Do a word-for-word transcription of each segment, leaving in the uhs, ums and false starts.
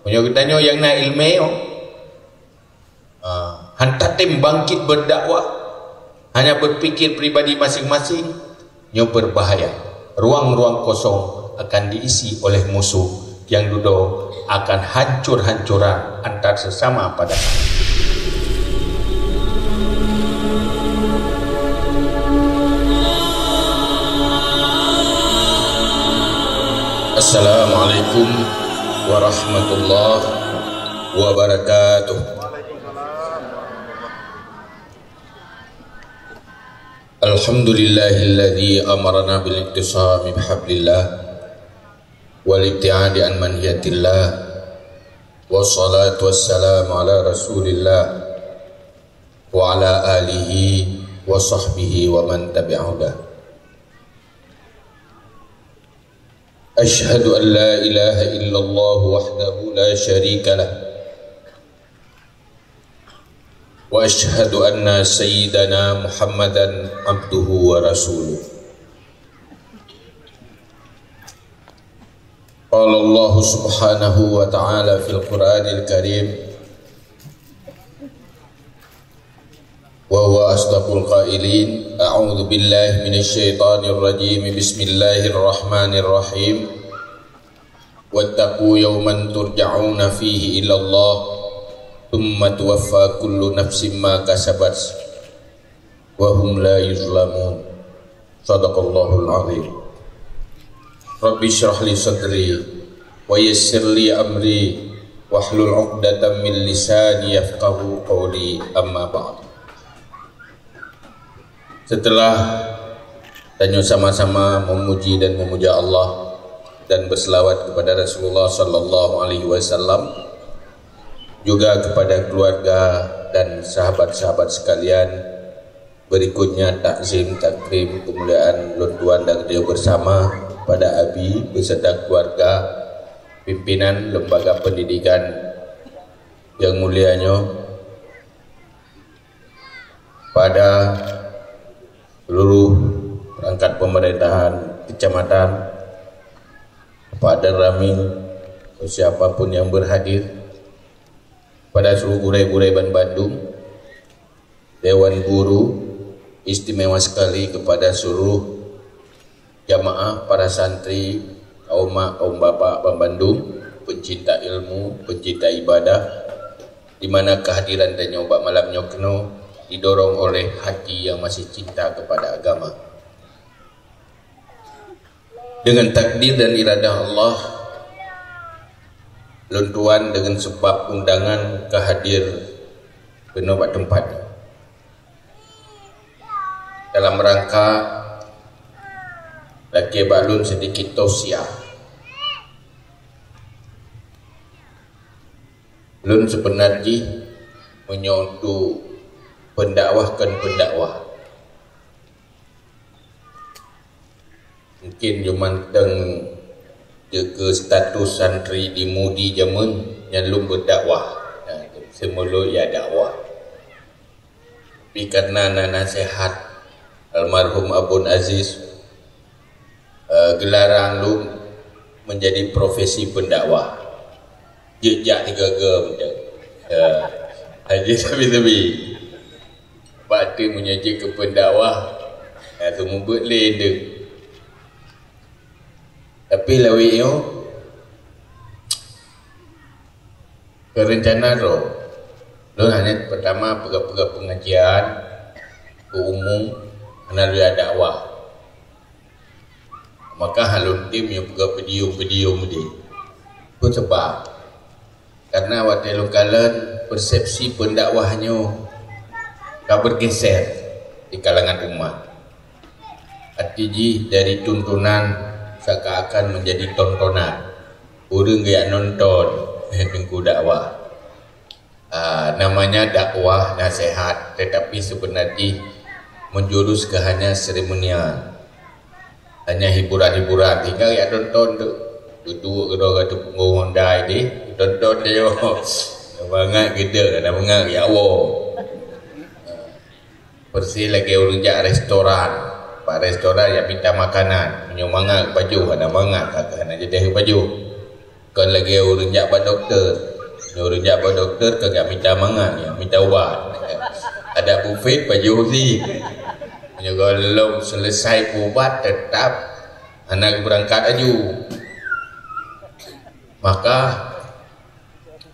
Meunyoe geutanyoe nyang na iéleumé nyoe, ah, han tatem bangkit berdakwah, hanya berpikir pribadi masing-masing, nyoe berbahaya. Ruang-ruang kosong akan diisi oleh musuh yang dudoe akan hancur-hancuran antar sesama pada. Assalamualaikum warahmatullahi wabarakatuh. Alhamdulillahilladzi amarana bil iqtisami bihablillah wal ibtiadi an manhiyatillah. Wassalatu wassalamu ala Rasulillah wa ala alihi wa sahbihi wa man tabi'ahudah. Asyhadu an la ilaha illallah wahdahu la syarika lah. Wa asyhadu anna sayyidana Muhammadan abduhu wa rasuluh. Qala Allahu subhanahu wa ta'ala fil Qur'anil Karim, wa huwa asdaqul qailin, a'udzu billahi minasy syaithanir rajim. Bismillahirrahmanirrahim. Wattaqu yawman turja'una fihi ilallah, tsumma tuwaffa kullu nafsin ma kasabat wa hum la yuzlamun. Shadaqallahul azim. Rabbi shrah li sadri wa yassir li amri wahlul 'uqdatam min lisani yafqahu qawli, amma ba'du. Setelah tanyoe sama-sama memuji dan memuja Allah dan berselawat kepada Rasulullah sallallahu alaihi wasallam, juga kepada keluarga dan sahabat-sahabat sekalian, berikutnya takzim takrim kemuliaan lôn tuan dan geutanyoe bersama pada Abi beserta keluarga, pimpinan Lembaga Pendidikan yang mulia nyoe, pada seluruh perangkat pemerintahan kecamatan, pada Ramil, siapapun yang berhadir, pada seluruh gurée-gurée ban bandum, dewan guru, istimewa sekali kepada seluruh jamaah, para santri, kaum mak, kaum bapak, ban bandum, pencinta ilmu, pencinta ibadah, di mana kehadiran tanyoe bak malam nyoe keunoe didorong oleh hati yang masih cinta kepada agama. Dengan takdir dan iradah Allah, lôn tuan dengan sebab undangan ka hadir keunoe bak teumpat nyoe. Dalam rangka lakée bak lôn sedikit tausiah. Lôn seubeuna jih meunyoe untuk pendakwah kon pendakwah. Mungkin jeuet mantong jeuet keu status santri di MUDI jameun nyan lôn berdakwah. Nah, seumulot ya dakwah. Tapi karena na nasihat almarhum Abon Aziz, eh, geularang lôn menjadi profesi pendakwah. Jeuet jak tiga-tiga macam. Ya. Haji sabi-sabi. Bak tu meunyoe jeuet keu pendakwah, ya, seumeubeuet lé deuh. Tapi lawét nyoe, keu reuncana droe, lôn hana pertama peugah-peugah pengajian keu umum, hana lôn dakwah. Maka hana lôn tem nyoe peugah video-video meudeh. Peue sabab? Karena watée lôn kalon persepsi pendakwah nyoe ka bergeser di kalangan umat. Arti jih dari tuntunan seakan-akan menjadi tontonan. Ureuëng geujak nonton teungku dakwah. Ah, namanya dakwah nasihat, tetapi sebenarnya menjurus ke hanya seremonial. Hanya hiburan-hiburan, tinggal ya tonton tu. Duduk ke dua ratus punggung Honda ini, tonton dia. Mangat gede, ada mangat ya Allah. Persis lagi ureuëng jak restoran. Pak restoran ya minta makanan. Meunyoe mangat pajoh, ada mangat, kagak hana jadi pajoh. Kon lagée ureuëng jak bak dokto. Ureuëng jak bak dokto kon jak mita mangan, ya, mita ubat. Ada bufet pajoh si. Nyoe gohlom selesai ubat tetap hana beurangkat aju. Maka,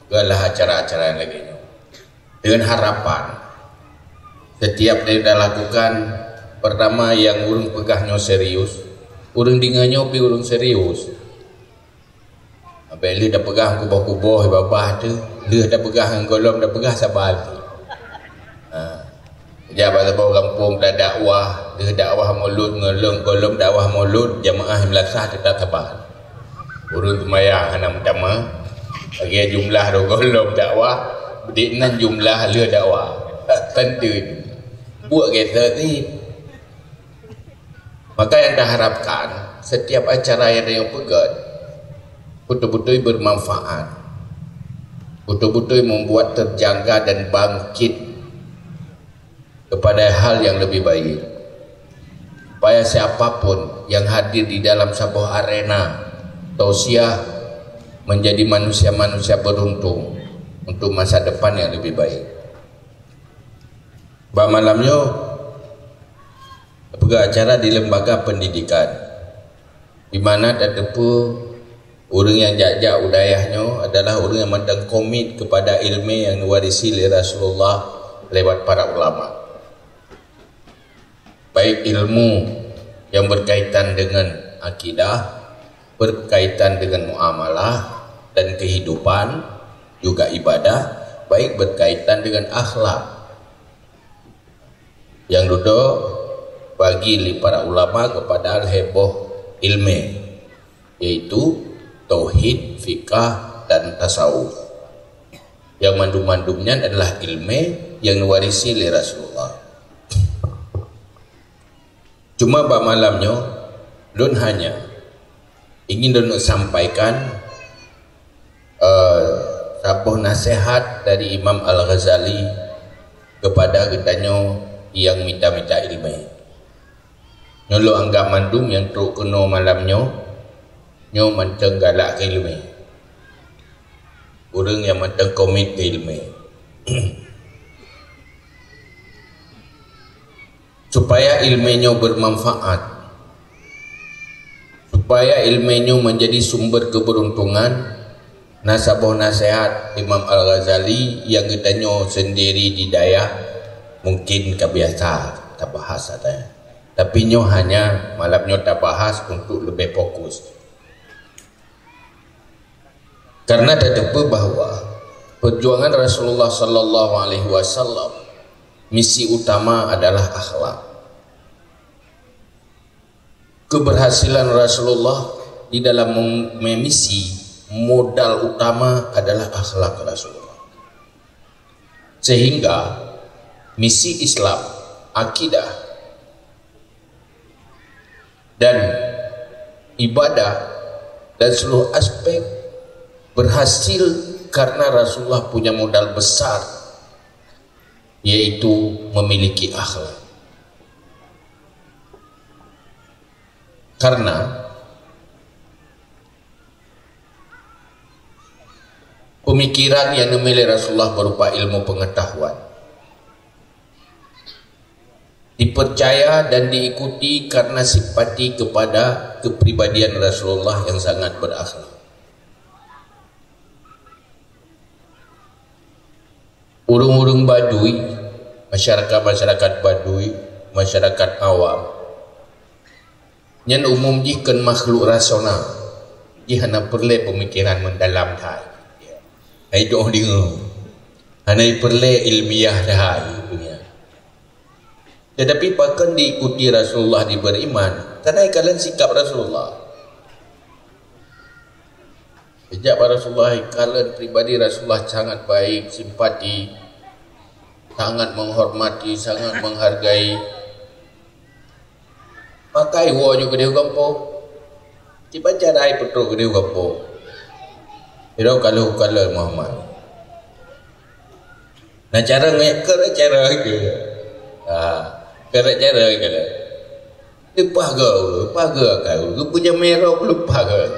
geulah acara-acara nyang lagée nyoe. Dengan harapan, setiap yang kita lakukan, pertama, yang ureuëng peugah nyoe serius, ureuëng deungoe nyoe pih ureuëng serius. Abéh lheueh tapeugah kuboh-kuboh babah tu, lheueh tapeugah ngon gohlom tapeugah saban. Ha. Jak bak saboh gampông dakwah, lheueh dakwah mulod, ngon gohlom dakwah mulod, jamaah meulasah teutap saban. Ureuëng seumayang hana meutamah, lagée jumlah gohlom dakwah, diknan jumlah lheueh dakwah. Kan tu. Buet gata ni. Maka yang diharapkan, setiap acara yang dia peugah betul-betul bermanfaat, betul-betul membuat terjaga dan bangkit kepada hal yang lebih baik. Supaya siapapun yang hadir di dalam saboh arena tausiah menjadi manusia-manusia beruntung untuk masa depan yang lebih baik. Bak malam nyoe, peugah acara di lembaga pendidikan, di mana tateupeue ureuëng nyang jak-jak u dayah nyoe adalah ureuëng nyang mantong komit kepada ilmu yang diwarisi lé Rasulullah lewat para ulama. Baik ilmu yang berkaitan dengan akidah, berkaitan dengan muamalah dan kehidupan, juga ibadah, baik berkaitan dengan akhlak. Nyang dudoe bagi lé para ulama kepada lhée boh ilmu, yaitu tauhid, fikah, dan tasawuf. Yang mandum-mandum nyan adalah ilmu yang diwarisi lé Rasulullah. Cuma bak malam nyoe, lôn hanya ingin lôn sampaikan, eh, saboh nasihat dari Imam Al-Ghazali kepada geutanyoe nyang mita-mita ilmu. Nyoe lôn anggap mandum nyang trok keunoe malam nyoe, nyoe mantong galak keu ilmu. Ureuëng nyang mantong komit keu ilmu. Supaya ilmu nyoe bermanfaat, supaya ilmu nyoe menjadi sumber keberuntungan, na saboh nasihat Imam Al-Ghazali nyang geutanyoe sendiri di dayah mungkin ka biasa tabahas saja. Tapi nyoe hanya malam nyoe tabahas untuk lebih fokus. Karena tateupeue bahwa perjuangan Rasulullah sallallahu alaihi wasallam, misi utama adalah akhlak. Keberhasilan Rasulullah di dalam mem-, memisi, modal utama adalah akhlak Rasulullah. Sehingga misi Islam, akidah, dan ibadah dan seluruh aspek berhasil karena Rasulullah punya modal besar, yaitu memiliki akhlak. Karena pemikiran yang dimiliki Rasulullah berupa ilmu pengetahuan dipercaya dan diikuti karena simpati kepada kepribadian Rasulullah yang sangat berakhlak. Ureuëng-ureuëng Badui, masyarakat-masyarakat Badui, masyarakat awam, nyan umum jih kon makhluk rasional. Jih hana peureulée peumikiran meudalam that. Hai doh deungoe. Hana peureulée ilmiah that. Tetapi pakon diikuti Rasulullah, diberiman, karena ikalon sikap Rasulullah. Sejak pada Rasulullah, ikalon pribadi Rasulullah sangat baik, simpati, sangat menghormati, sangat menghargai. Maka iwoe ju keudeh gampông. Tiba cara ipeutrok keudeh gampông. Iro kaloh-kaloh Muhammad. Nah, cara nge-, keu cara ke. Ha, keu cara ke. Leupah geu, leupah geu akai. Geupeujamé roh leupah geu.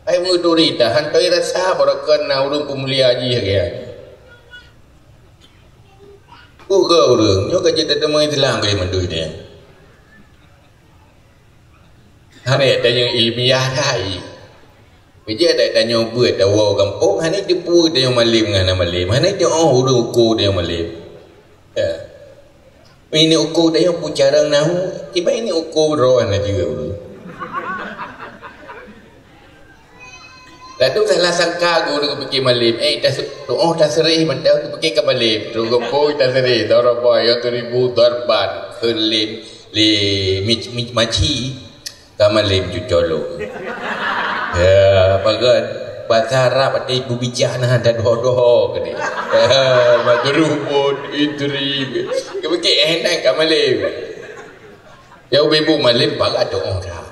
Hai meuturi tahan toi rasa baroekon na ureuëng peumulia jih lagée nyan. Ukeue ureuëng nyoe ka jeuet teuma Islam keu mandum nyan. Hana tanyoe ilmiah hai. Bijéh dak tanyoe buet dawa gampông, hana teupeue tanyoe malem ngon hana malem, hana teuoh ureuëng uko tanyoe malem. Ya. Ini uko tanyoe pucarang nahu, tiba ini uko roh na juga ureuëng. Lalu salah sangka guru geupike malem, eh, tas-, tuoh taseureh mantong geupike ka malem. Teungku pui taseureh, daraba yadribu darban, kheun lé, lé mi-, mi-, maci, ka malem cucolo. Ya, pagan, bahasa Arab ada ibu bijah nah, ada doho-doho ke dia. Ya, madrubun, idrib. Geupike, eh, nah, ka malem. Ya, ubé bu malem, pagan doho dah.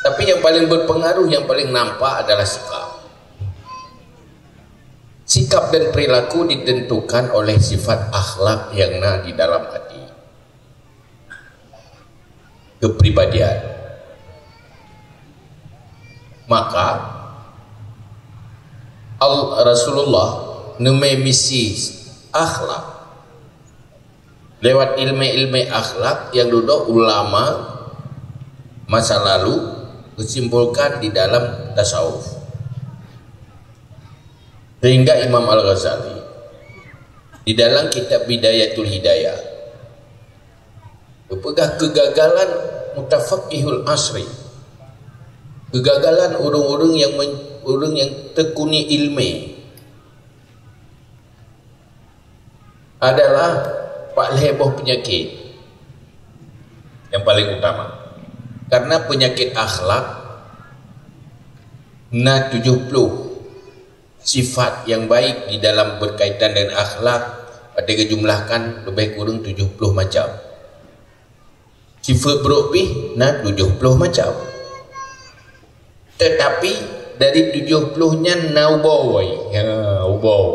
Tapi yang paling berpengaruh, yang paling nampak adalah sikap. Sikap dan perilaku ditentukan oleh sifat akhlak yang na di dalam hati. Kepribadian. Maka, Al-, Rasulullah neumé misi akhlak lewat ilmu-ilmu akhlak yang duduk ulama masa lalu kesimpulkan di dalam tasawuf. Sehingga Imam Al-Ghazali di dalam kitab Bidayatul Hidayah geupeugah kegagalan mutafaqihul asri, kegagalan ureuëng-ureuëng yang men-, ureuëng yang tekuni ilmu adalah pat lhée boh peunyakét yang paling utama. Karena peunyakét akhlak na tujuh puluh sifat yang baik di dalam berkaitan dengan akhlak, pada gejumlahkan lebih kurang tujuh puluh macam. Sifat buruk pih na tujuh puluh macam. Tetapi dari tujuh puluh nyan na uboe. Ha, uboe.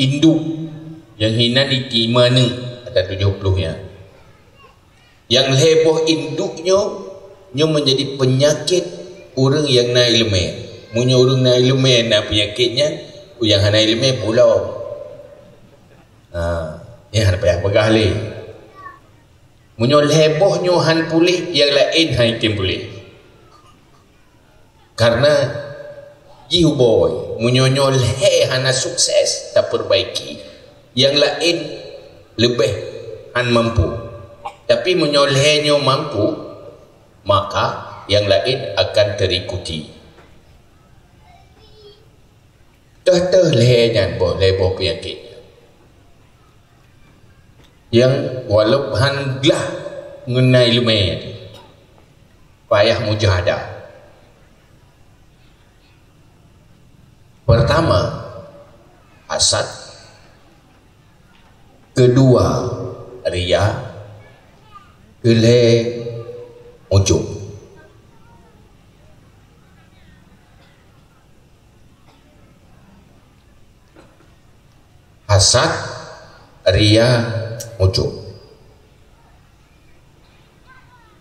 Induk yang hina ditimani ada tujuh puluh nyan. Yang lhée boh induk nyoe, nyoe menjadi penyakit ureuëng yang na iéleumé. Meunyoe ureuëng na iéleumé na peunyakét nyan, nyang hana iéleumé pulang. Ha, nyan hana payah peugah lé. Meunyoe lhée boh nyoe han puléh, nyang laén han item puléh. Karena jih uboe, meunyoe nyoe lhée hana sukses tapeurbaiki, nyang laén leubeh han mampu. Tapi meunyoe lhée nyoe mampu, maka nyang laén akan terikuti. Teuh-teuh lhée nyan boh, lhée boh peunyakét nyan. Nyang walaupun han glah ngon na iéleumé, payah mujahadah. Pertama, hasad. Kedua, ria. Keulhée, ujub. Hasad, ria, ujub.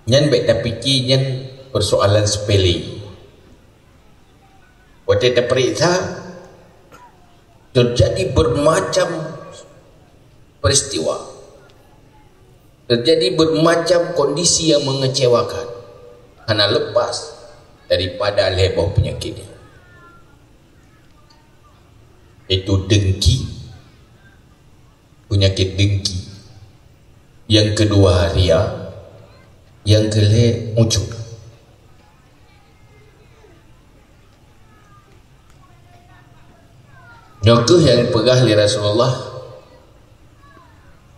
Nyan bék tapike nyan persoalan sepele. Watée taperiksa, terjadi bermacam peristiwa. Terjadi bermacam kondisi yang mengecewakan, hana lepas daripada lhée boh peunyakét nyan, yaitu dengki, peunyakét dengki. Yang kedua ria, yang keulhée ujub. Nyoe kheueh nyang peugah lé Rasulullah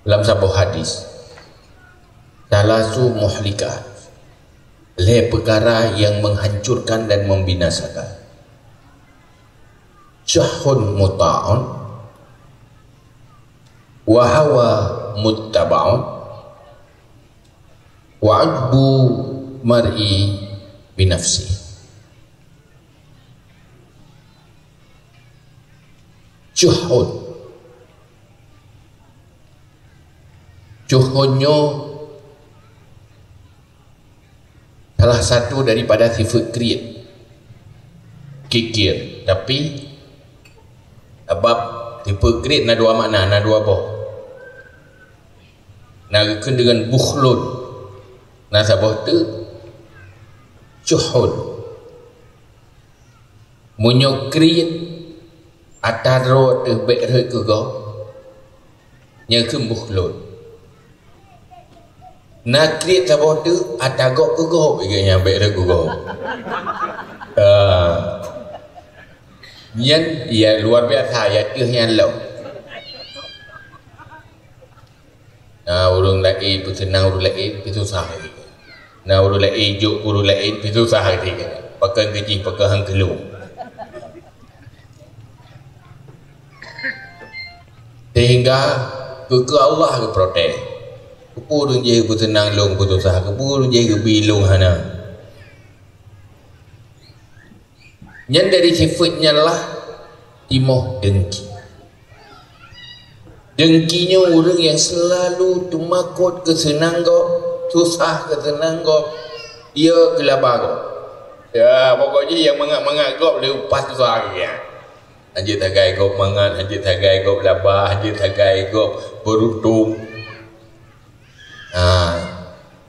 lam saboh hadis, "Salasu muhlikat," lhée peukara nyang menghancurkan dan membinasakan. "Syuhhun muta'un, wa hawa muttaba'un, wa ujbu mar'i binafsih." Syuhhun. Syuhhun nyoe Salah satu daripada sifat kriet, kikir. Tapi, sabab sifat kriet na dua makna, na dua boh. Na geukheun deungon bukhlun. Na saboh teuk, syuhun. Meunyoe kriet ata droe teuh bék rhot keu gob, nyan keuh bukhlun. Na kriet saboh teuk ata gob keu gob, nyan bék rhot keu gob. Ah. Nyan ya luar biasa, ya teuh nyan lom. Na ureuëng laén peuseunang ureuëng laén, peususah lagée nyan. Na ureuëng laén jok ureuëng laén, peususah lagée nyan. Pakon keu jih, pakon han keu lôn. Sehingga keu, keu Allah geuprotes. Keupeue ureuëng jih peuseunang lôn peususah, keupeue ureuëng jih geubi lôn hana. Nyan dari sifat nyan lah timoh dengki. Dengki nyoe ureuëng nyang selalu teumakot keu seunang gob, susah keu seunang gob, ya keu laba gob. Ya, pokok jih nyang mangat-mangat gob lé upah susah keu nyan. Hanjeuet sagai gob mangat, hanjeuet sagai gob laba, hanjeuet sagai gob beuruntung. Ha,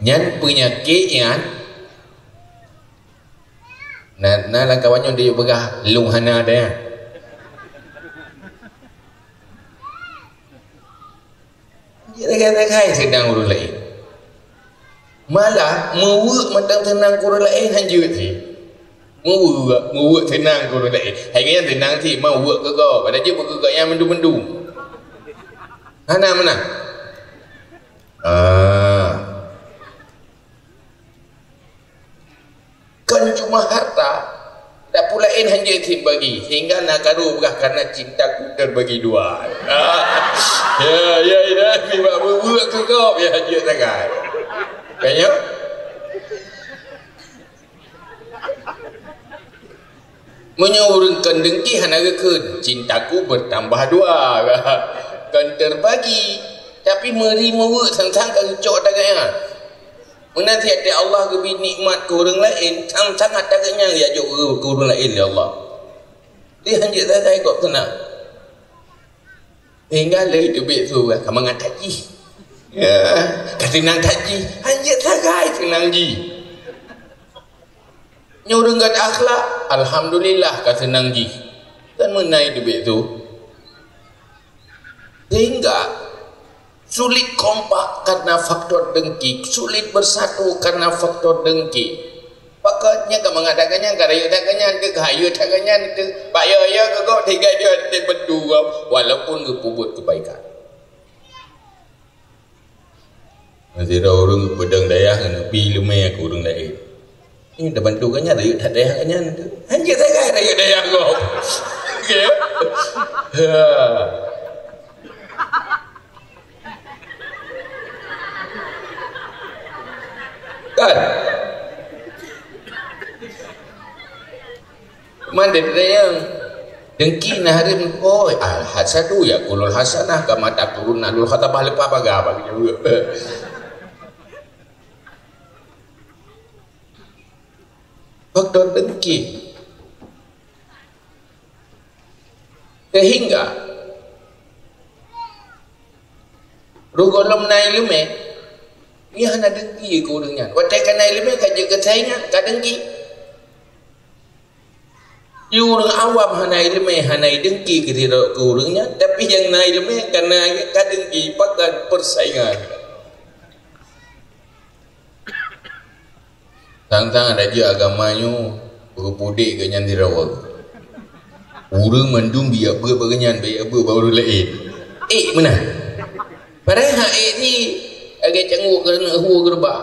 nyan peunyakét nyan. Na, na lam kawan nyoe diyue peugah lôn hana deh. Jeuet sagai-sagai seunang ureuëng laén. Malah meuweuek mantong seunang keu ureuëng laén hanjeuet cit. Meuweuek, meuweuek seunang keu ureuëng laén. Hai nyan seunang cit, meuweuek keu gob. Padahai jeuet beukeugok nyan mandum-mandum. Hana meunan. Ah. Kon cuma harta, tapi laén hanjeuet cit bagi, sehingga na karu peugah, "Karena cintaku terbagi dua." Ya, ya, ya, sibak beubuet keu gob, ya, hanjeuet sagai. Kan nyo? Meunyoe ureuëng kon dengki hana geukheun, "Cintaku bertambah dua." Kon terbagi, tapi meuri meuweuek sang-sang ka geucok ata geuh nyan. Meunan siat Allah geubri nikmat keu ureuëng laén, sang-sang ata geuh nyan geujok keu ureuëng laén lé Allah. Di hanjeuet sagai gob seunang. Sehingga lé teubiet su ka mangat that jih. Ya, ka seunang that jih. Hanjeuet sagai seunang jih. Nyoe ureuëng gata akhlak, alhamdulillah ka seunang jih. Kan meunan teubiet su. Sehingga sulit kompak karena faktor dengki, sulit bersatu karena faktor dengki. Pakon nyan ka mangat that geuh nyan, ka rayeuk that geuh nyan, ka hayeu that geuh nyan, bak yo-yo keu gob, tinggai dia teubantu gob, walaupun geupeubuet kebaikan. Sidroe ureuëng geupeudong dayah ngon neubi leumé keu ureuëng laén. Nyoe tabantu geuh nyan, rayeuk that dayah geuh nyan. Hanjeuet sagai rayeuk dayah gob. Oke. Ha. Kan? Mandum nyang dengki na hareuem, oh, al-hasadu ya'kulul hasanah kama ta'kulun na'lul khatabah, leupah paga bagi jaweueb. Faktor dengki. Sehingga rugoe lom na iéleumé, nyan hana dengki keu ureuëng nyan. Watée ka na iéleumé ka jeuet keu saingan, ka dengki. Di ureuëng awam hana iéleumé, hana idengki keu sidroe keu ureuëng nyan, tapi nyang na iéleumé ka na, ka dengki, pakon persaingan. Sang-sang ada jeuet agama nyoe beupudek geuh nyan di rawa. Ureuëng mandum biak beuet bak geuh nyan, biak beuet bak ureuëng laén. Eh, meunan. Padahai hak ék jih lagée cangguek keuneuk hue geureubak.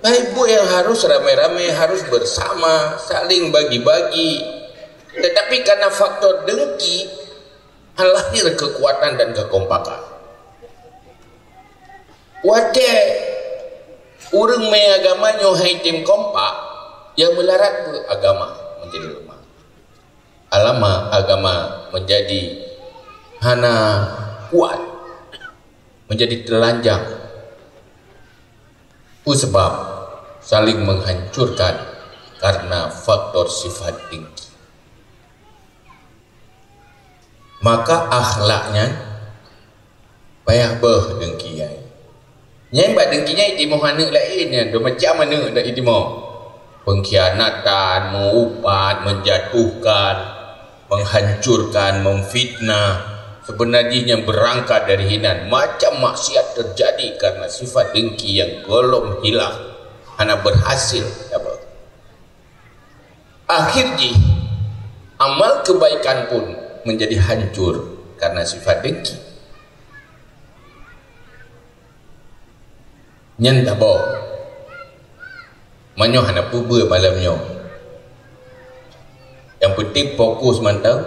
Hai buet nyang harus ramé-ramé, harus bersama, saling bagi-bagi. Tetapi karena faktor dengki, lahir kekuatan dan kekompakan. Watée ureuëng meuagama nyoe hai tem kompak, nyang meularat peuagama menjadi lemah. Alama agama menjadi hana kuat, menjadi telanjang. Peue sabab? Saling menghancurkan karena faktor sifat dengki. Maka akhlak nyan payah beuh dengki nyan. Nyan bak dengki nyan itimoh aneuëk laén nyan, dua macam aneuëk dak itimoh. Pengkhianatan, meuupat, menjatuhkan, menghancurkan, memfitnah. Sebenarnya nyan berangkat dari hinan. Macam maksiat terjadi karena sifat dengki yang golom hilang, hana berhasil. Apa? Akhir jih, amal kebaikan pun menjadi hancur karena sifat dengki. Nyan tabok. Manyoe hana peubeuet malam nyoe. Yang penting fokus mantong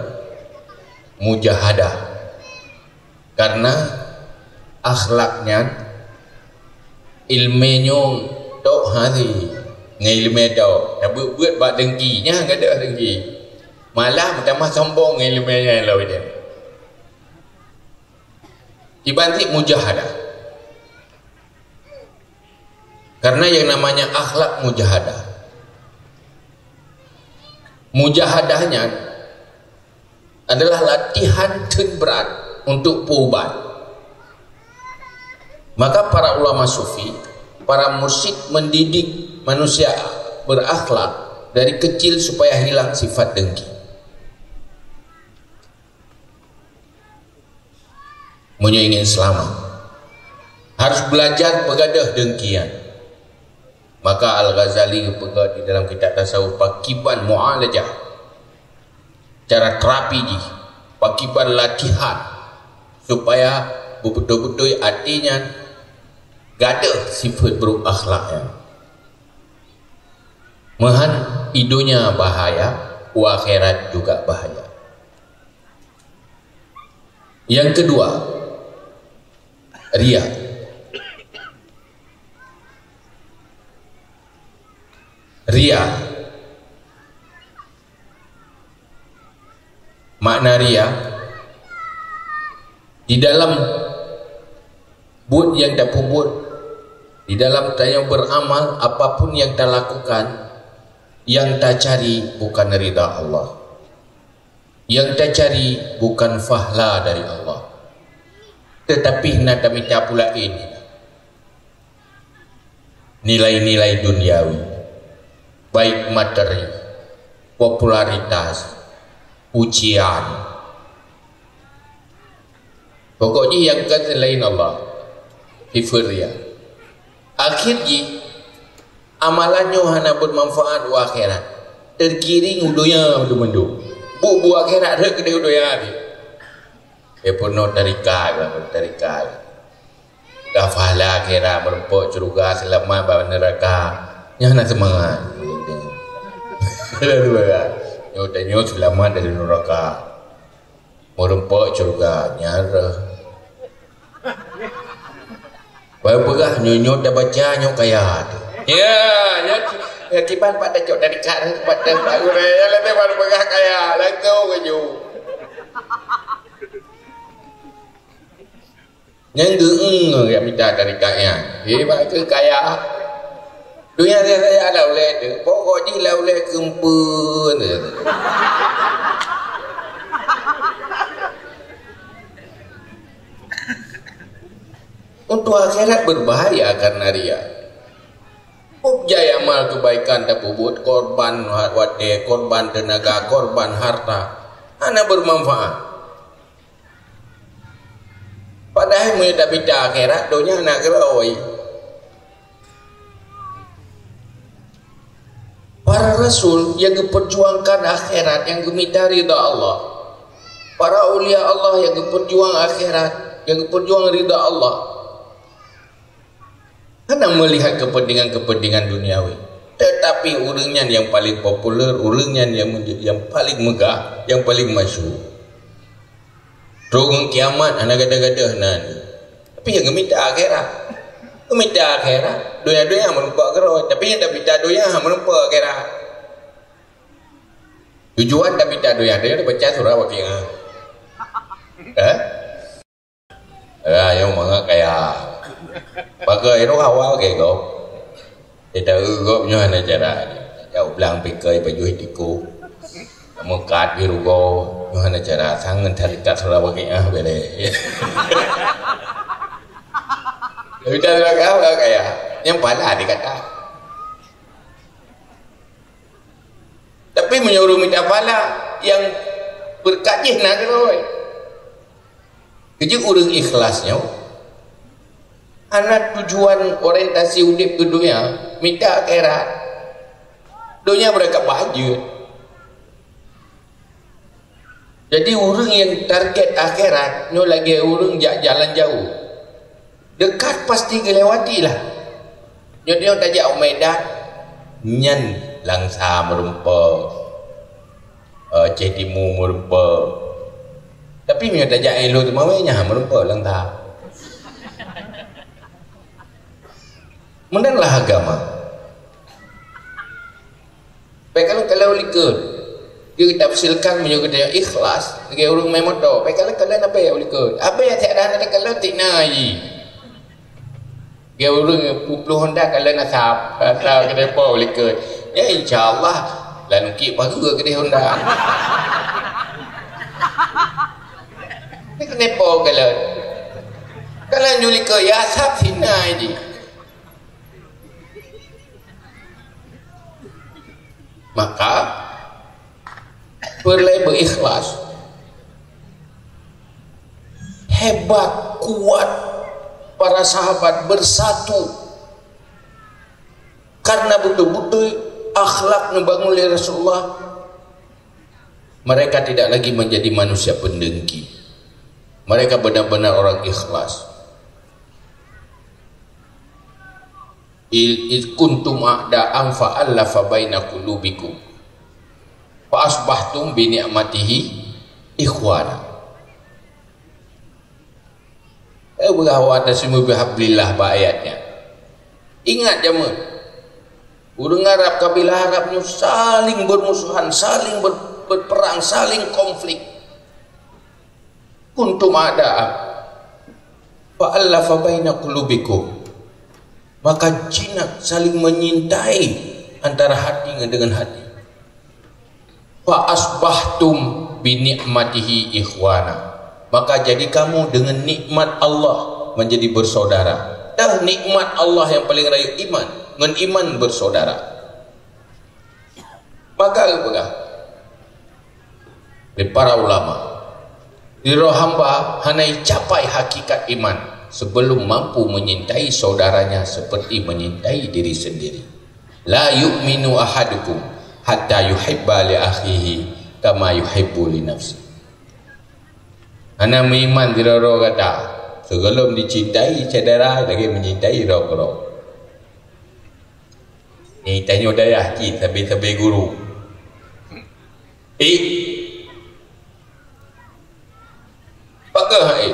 mujahadah. Karena akhlak nyan, ilmé nyoe tok hati ngon ilmé tok. Tabeuet-beuet bak dengki, nyan gadôh dengki. Malah meutamah sombong ngon ilmé nyan lom nyan. Iban cit mujahadah. Karena yang namanya akhlak mujahadah. Mujahadah nyan adalah latihan teun brat untuk peuubat. Maka para ulama sufi, para mursyid mendidik manusia berakhlak dari kecil supaya hilang sifat dengki. Meunyoe ingin selamat, harus belajar peugadôh dengkian. Maka Al-Ghazali geupeugah di dalam kitab tasawuf, pakiban mu'alajah, cara terapi jih, pakiban latihan, supaya beubeutôi-beutôi até nyan gadôh sifeuet brôk akhlak nyan. Meuhan i donya bahaya, u akhirat juga bahaya. Yang kedua, ria. Ria. Makna ria, di dalam buet nyang tapeubuet, di dalam tanyoe beramal, apapun nyang talakukan, nyang tacari bukan ridha Allah. Nyang tacari bukan fahla dari Allah, tetapi na tamita pula ini nilai-nilai duniawi, baik materi, popularitas, pujian. Pokok jih nyang ka selain Allah, sifeuet ria. Akhir jih, amalan nyoe hana beumanfaat u akhirat. Teugiring u donya mandum. Bu-bu akhirat rhot keudeh u donya jih. Eh, peunoh tarikat lah, tarikat. Dah pahala akhirat, meureumpok syeuruga, seulamat bak neuraka. Nyan hana seumangat. Nyoe tanyoe seulamat dari neuraka. Meureumpok syeuruga, nyan rhot. Baru peugah, nyoe, nyoe tabaca, nyoe kaya. Ya, ya, ya, kiban pat tacok tarikat, pat tacok gurée, ya, leubeh baru peugah kaya, langsung keujeuet. Nyang geueng jak mita tarikat nyan. Hé, bak keu kaya. Donya saya lam ulée teuh. Pokok jih lam ulée keumpeuen. Untuk akhirat berbahaya karena ria. Objek amal kebaikan tapeubuet, korban watée, korban tenaga, korban harta, hana bermanfaat. Padahai meunyoe tamita akhirat, donya hana keurôi. Para rasul nyang geupeurjuangkan akhirat, nyang geumita ridha Allah. Para aulia Allah nyang geupeujuang akhirat, nyang geupeujuang ridha Allah. Hana meulihat kepentingan-kepentingan duniawi. Tetapi ureuëng nyan nyang paleng populer, ureuëng nyan nyang, nyang paleng meugah, nyang paleng masyhur. Trok ngon kiamat hana gadoh-gadoh nan. Tapi nyang geumita akhirat. Geumita akhirat. Donya-donya meureumpok keurôi. Tapi nyang tamita donya hana meureumpok akhirat. Tujuan tamita donya, donya tabaca surah Waqiah. Eh? Ah, nyang mangat kaya. Pakai roh awal ke kau? Kita ureuëng gob nyoe hana cara. Tajak u blang pikée pajoh tiko. Meukat di rugoe nyoe hana cara. Sang ngon tarikat Sarawak ah bere. Kita Sarawak kaya. Yang pala dikata. Tapi meunyoe ureuëng mita pala, yang beurkat jih na keudroe. Keujeuet ureuëng ikhlas nyoe, hana tujuan orientasi udeb keu donya, mita akhirat. Donya beurangkat bahajeut. Jadi ureuëng nyang target akhirat nyoe lagée ureuëng jak jalan jauh. Dekat pasti geulewati lah. Nyoe-nyoe tajak u Medan, nyan Langsa meureumpok, eh, Aceh Timu meureumpok. Tapi meunyoe tajak Elo teuma wéh nyan meureumpok Langsa. Meunan lah agama. Bék kalon-kalon u likot. Geutafsirkan meunyoe geutanyoe ikhlas, lagée ureuëng mé moto. Bék kalon-kalon abée u likot. Abée tiada hana takalon tik na jih. Geu ureuëng peuet ploh honda kalon asap, asap geutanyoe po u likot. Ya insya Allah, lanuki baru geutanyoe honda. Geutanyoe po kalon. Kalon u likot ya asap sina jih. Maka peureulée beuikhlas. Hebat, kuat para sahabat bersatu karena betul-betul akhlak neubangun lé Rasulullah. Mereka tidak lagi menjadi manusia pendengki. Mereka benar-benar orang ikhlas. Il id kuntum a'da'an fa allafa baina qulubikum fa asbahtum bi ni'matihi ikhwana. Eh, beurah wa tasimu bihablillah ba ayatnya. Ingat jameun. Ureuëng Arab, kabilah Arab nyoe saling bermusuhan, saling ber-, berperang, saling konflik. Kuntum a'da'an fa allafa baina qulubikum. Maka jinak saling menyintai antara hati dengan hati. Fa asbahtum bi ni'matihi ikhwana. Maka jadi kamu dengan nikmat Allah menjadi bersaudara. Dah nikmat Allah yang paling rayeuk iman, ngon iman bersaudara. Maka geupeugah lé para ulama, sidroe hamba hana jicapai hakikat iman sebelum mampu menyintai saudaranya seperti menyintai diri sendiri. La yu'minu ahadukum hatta yuhibba li akhihi kama yuhibbu li nafsi. Hana meuiman sidroe-droe gata sigohlom jicintai syedara lagée menyintai droe keudroe. Ni tanyoe dayah cit sabe-sabe guru. Eh, pakah eh.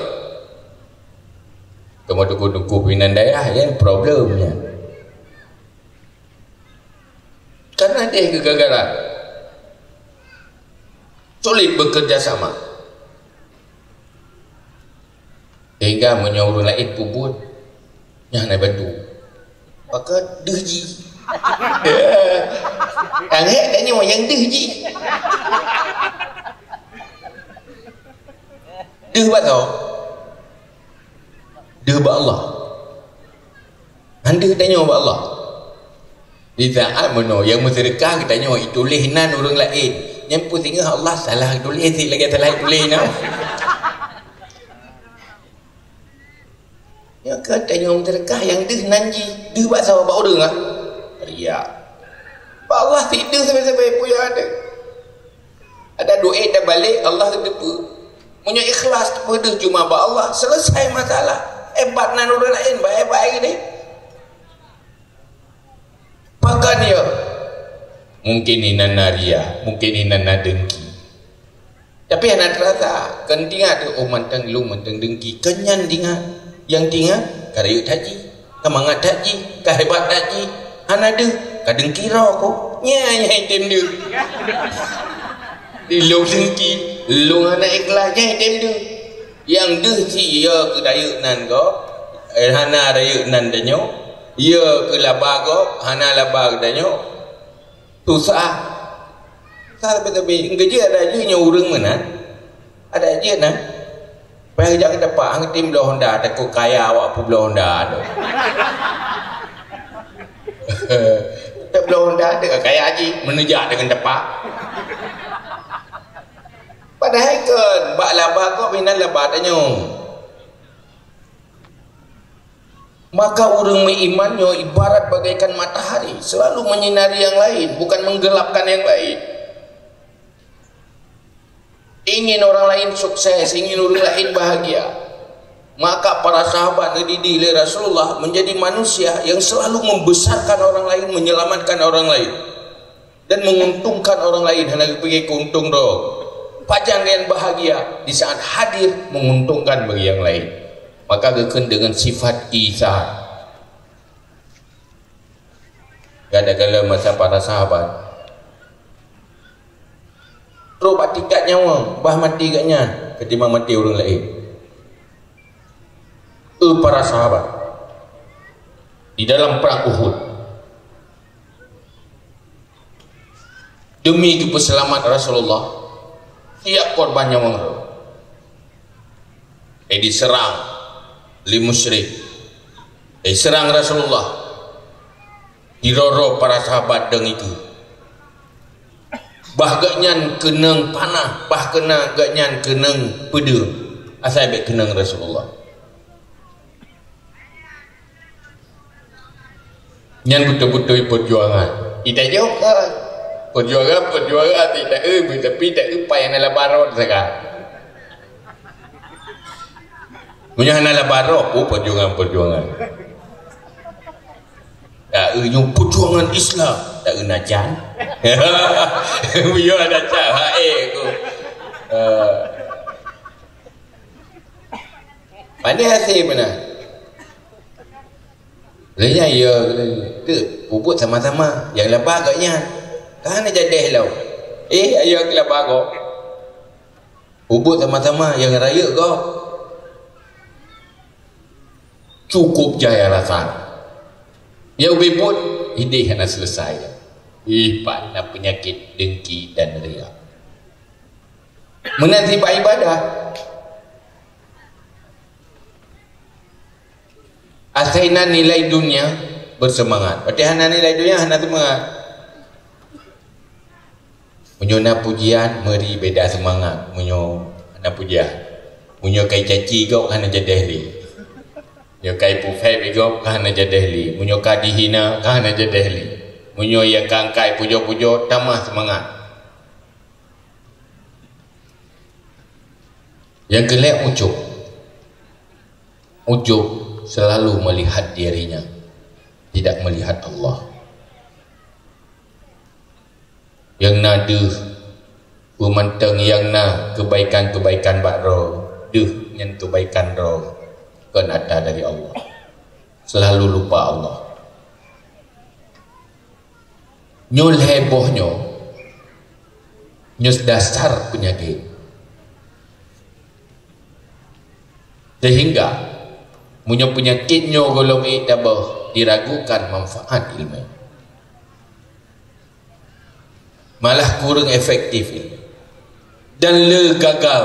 Kamu tunggu-tunggu pimpinan dayah, ya, problemnya. Karena ada kegagalan. Sulit bekerja sama. Sehingga meunyoe ureuëng laén peubuet, nyan hana bantu. Maka deuh jih. Anggét tanyoe nyang deuh jih. Deuh bak soe? Deuh bak Allah. Hana deuh tanyoe bak Allah. Di saat meunyoe nyang meuseudeukah geutanyoe ituléh nan ureuëng laén, nyan peue singoh Allah salah tuléh sit lagée salah tuléh nan. Nyoe ka tanyoe meuseudeukah nyang deuh nan jih, deuh bak saboh bak ureuëng ah. Riak. Bak Allah sit deuh sabe-sabe peue nyang ada. Ada duit dan balik Allah geuteupeue. Meunyoe ikhlas teupeue deuh cuma bak Allah, selesai masalah. Hebat nan ureuëng laén, bah hebat lagée nyan. Pakon ya? Mungkin inan na ria, mungkin inan na dengki. Tapi hana terasa. Kan ingat tu, oh mantong lôn mantong dengki. Kan nyan ingat. Nyang ingat, ka rayeuk that jih, ka mangat that jih, ka hebat that jih. Hana deuh, ka dengki droe ko. Nyan nyang item deuh. Di lôn dengki, lôn hana ikhlas, nyan item deuh. Nyang deuh si ya keu rayeuk nan ko, eh, hana rayeuk nan tanyoe. Iya keu laba gob, hana laba geutanyoe, susah. Susah tapi-tapi. Engkeu jih ada jih nyoe ureuëng meunan. Ada jih na. Payah jak keu tepak, hang tem bloe honda, takot kaya awak peubloe honda tu. Teubloe honda, teuka kaya jih, meunejak deungon tepak. Padahai kon, bak laba gob inan laba tanyoe. Maka ureuëng meuiman nyoe ibarat bagaikan matahari, selalu menyinari yang lain, bukan menggelapkan yang lain. Ingin orang lain sukses, ingin orang lain bahagia. Maka para sahabat dididik lé Rasulullah menjadi manusia yang selalu membesarkan orang lain, menyelamatkan orang lain, dan menguntungkan orang lain, hana geupike keuntong droe. Pajan nyan bahagia di saat hadir menguntungkan bagi yang lain. Maka geukheun dengan sifat itsar. Kadang-kadang masa para sahabat trok bak tingkat nyawa, bah mati gobnyan ketimbang mati ureuëng laén. Eh, para sahabat, di dalam perang Uhud, demi keupeuseulamat Rasulullah, siap korban nyawöng droe. Eh, diseurang lé musyrik. Eh, diseurang Rasulullah. Diroro para sahabat deungon ikeu. Bah gobnyan keunong panah, bah keuna gobnyan keunong peudeueng. Asai bék keunong Rasulullah. Nyan beutôi-beutôi peujuangan. Ita jaweueb kan? Peujuangan, peujuangan, ita eu, tapi ita eu pai hana laba rot saga. Meunyoe hana laba rot, oh, peujuangan-peujuangan. Ita eu nyoe peujuangan Islam, ita eu na can. Meunyoe na can, ha, eh, aku. Eh. Pandai hase meunan. Lheueh nyan, ya, teuk, peubuet sama-sama. Nyang laba gobnyan. Ka hana jadeh lom. Eh, ayo laba gob. Peubuet sama-sama, nyang rayeuk gob. Cukup jai alasan. Nyang ubé buet, ideh hana selesai. Ih, pat na peunyakét dengki dan ria. Meunan sifat ibadah. Asai na nilai dunia, beuseumangat. Watée hana nilai dunia, hana seumangat. Meunyoe na pujian, meuri beda seumangat. Meunyoe hana pujian. Meunyoe kai caci gob, ka hana jadeh lé. Meunyoe kai peuphét gob, ka hana jadeh lé. Meunyoe ka dihina, ka hana jadeh lé. Meunyoe ya kangkai pujoe-pujoe, tamah seumangat. Nyang keulhèe ujub. Ujub selalu melihat dirinya, tidak melihat Allah. Nyang na deuh, peumantong nyang na keubaikan-keubaikan bak droe, deuh nyan keubaikan droe, kon ata dari Allah. Selalu lupa Allah. Nyoe lhèe boh nyoe, nyoe dasar peunyakét. Sehingga, meunyoe peunyakét nyoe gohlom ék taböh, diragukan manfaat ileumèe. Malah kureueng efektif ileumèe. Dan le gagal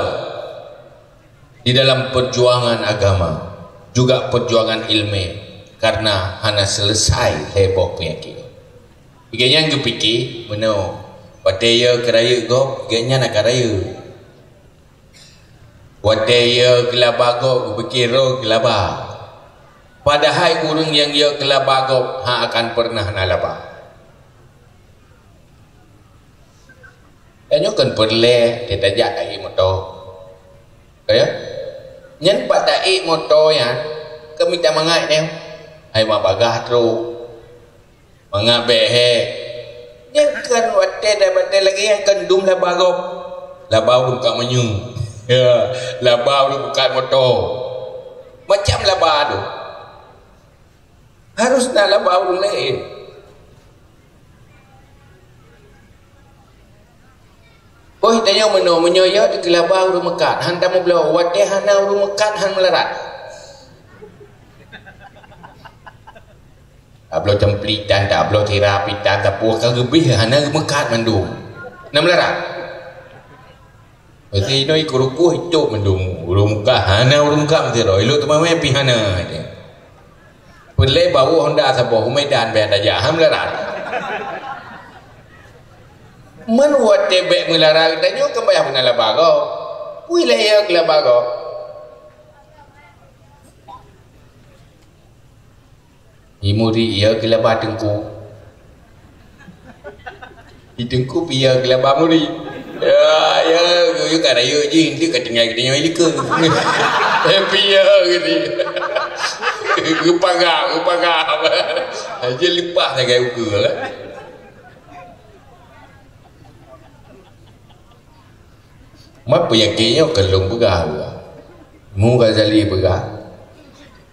di dalam perjuangan agama, juga perjuangan ileumèe, karena hana selesai lhèe boh peunyakét. Gobnyan geupike, meunoe, watèe ya keu rayeuk gob, gobnyan akan rayeuk. Watèe ya keu laba gob, geupike droe keu laba. Padahai ureueng nyang ya keu laba gob, hana akan peureunah na laba. Tanyoe kon peureulèe, tajak taék moto. Ka ya? Nyan bak taék moto nyan, ka mita mangat nyan. Hai mak bagah trok. Mangat bèk hék. Nyan kon watèe dan batèe lagèe nyan kon dum laba gob. Laba ureueng buka manyueng. Ya, laba ureueng buka moto. Macam laba tu. Harus na laba ureueng laén. Boh tanyoe meunoe, meunyoe ya dikeulaba ureueng meukat, han tameubloe, watèe hana ureueng meukat han meularat. bloe ceumplik tan, tabloe sirap itan, sapeue ka geubeh hana geumeukat mandum. Na meularat. Meusinoe ikeue rukoh itôp mandum, ureuëng muka hana, ureuëng muka meusidroe, ilok teumawé pih hana. Peureulée bawoe honda saboh u Medan beh tajak, ha meularat. Meunyoe watée bék meularat geutanyoe kan payah beuna laba gob. Pui lé ya keu laba gob. Di murit ya keu laba teungku. Di teungku pih ya keu laba murit. Ya, ya, geuyue ka rayeuk jih, enteuk ka tinggai geutanyoe likot. Happy ya gitu. Geupagam, geupagam. Aja leupah sagai ukeue. Mat peunyakét nyoe keu lôn peugah. Mu Ghazali peugah,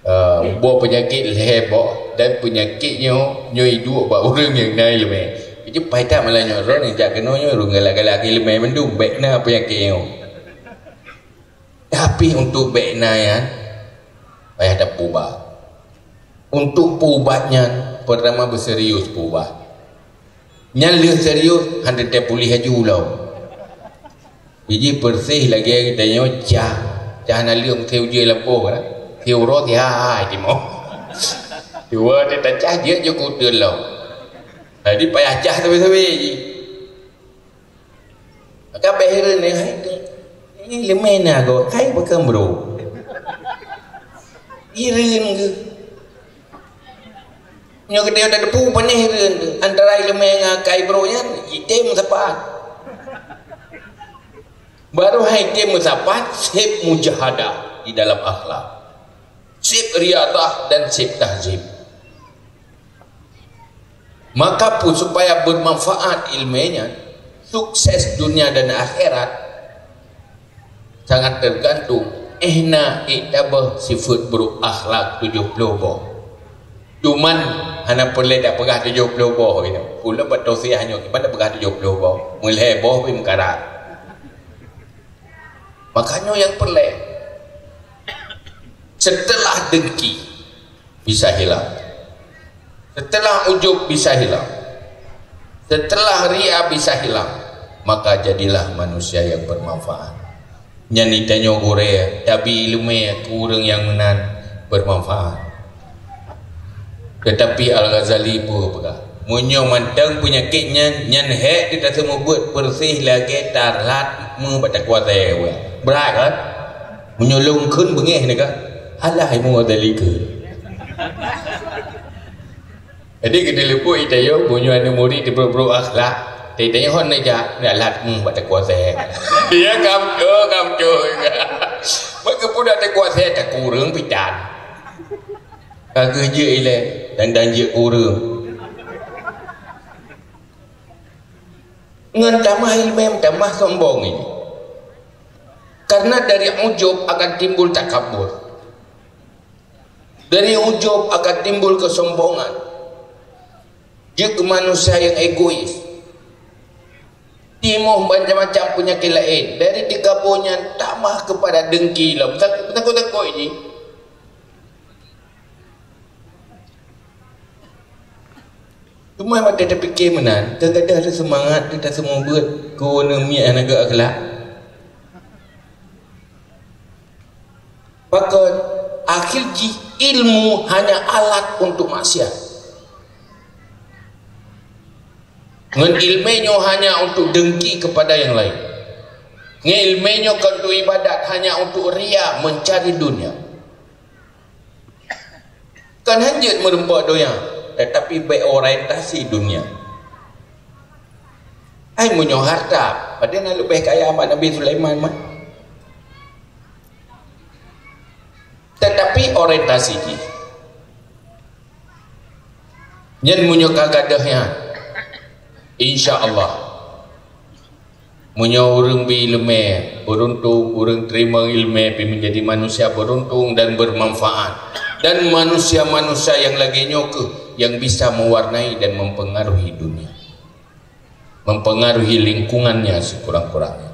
eh, boh peunyakét lhée boh, dan peunyakét nyoe, nyoe iduek bak ureuëng nyang na iéleumé. Jadi pai that malam nyoe droeneuh jak keunoe nyoe ureuëng galak-galak iéleumé mandum, bék na peunyakét nyoe. Tapi untuk bék na nyan, payah tapeuubat. Untuk peuubat nyan, pertama beuserius peuubat. Nyan lheueh serius, han teuntée puléh laju lom. Biji peureuseh lagée geutanyoe cah. Cah na leuem kheueh ujée lampôh kan. Kheueh uroe si hai-hai timoh. Dua teuta cah jeuet jeuet keu uteuen lom. Jadi payah cah sabe-sabe jih. Maka bék hireuen, hai tu. Ini leumé na gob, kai pakon bro. Hireuen geuh. Nyoe geutanyoe tateupeue panéh hireuen tu. Antara iéleumé ngon kai brok nyan, item sapat. Baru hai item sapat, sép mujahadah di dalam akhlak. Sép riyadah dan sép tahzib. Maka pun supaya bermanfaat iéleumé nyan, sukses dunia dan akhirat, sangat tergantung éh na ék tabeuh sifeuet buruk akhlak tujoh ploh boh. Cuman hana peureulée tapeugah tujoh ploh boh inoe. Ulôn bak tausiah nyoe kiban tapeugah tujoh ploh boh. Meulhée boh pih meukarat. Makanya nyang peureulée, setelah dengki bisa hilang, setelah ujub bisa hilang, setelah ria bisa hilang, maka jadilah manusia yang bermanfaat. Nyan geutanyoe gurée, tabi iéleumé keu ureuëng nyang meunan bermanfaat. Teutapi Al-Ghazali peue peugah, meunyoe mantong peunyakét nyan, nyan hék teuh taseumeubeuet peureuseh lagée talat meuh bak takuasée ureuëng. Brat kan? Meunyoe lôn kheun beungéh nyan kan? Alah, Imam Ghazali kheun. Jadi geuteuleupeue geutanyoe, meunyoe aneuk murit teubrok-brok akhlak, geutanyoe hon neujak, neujak lat meuh bak takuasée. Ya, kam, oh, kam, oh. Maka pun dak takuasée, takureueng pitan. Ka geuh jeuet ilée, dan, dan jeuet kureueng. Ngon tamah iéleumé, tamah sombong ini. Karena dari ujub akan timbul takabur. Dari ujub akan timbul kesombongan. Jeuet keu manusia nyang egois. Timoh macam-macam peunyakét laén. Dari tiga boh nyan tamah keupada dengki lom. Takot-takot jih. Teuma watée tapike meunan, teugadah seumangat teuh taseumeubeuet keu ureuëng miet hana geuakhlak. Pakon, akhé jih ilmu hanya alat untuk maksiat. Ngon iéleumé nyoe hanya untuk dengki kepada yang lain. Ngon iéleumé nyoe kon untuk ibadat, hanya untuk ria, mencari dunia. Kon hanjeuet meureumpok donya, tetapi bék orientasi dunia. Hai meunyoe harta, padahai na leubeh kaya bak Nabi Sulaiman mah. Tetapi orientasi jih. Nyan meunyoe ka gadôh nyan, insya Allah. Meunyoe ureuëng bi iéleumé, beuruntung, ureuëng teurimong iéleumé pih menjadi manusia beuruntung dan bermanfaat. Dan manusia-manusia nyang lagée nyoe kheueh nyang bisa mewarnai dan mempengaruhi dunia. Mempengaruhi lingkungannya sekurang-kurangnya.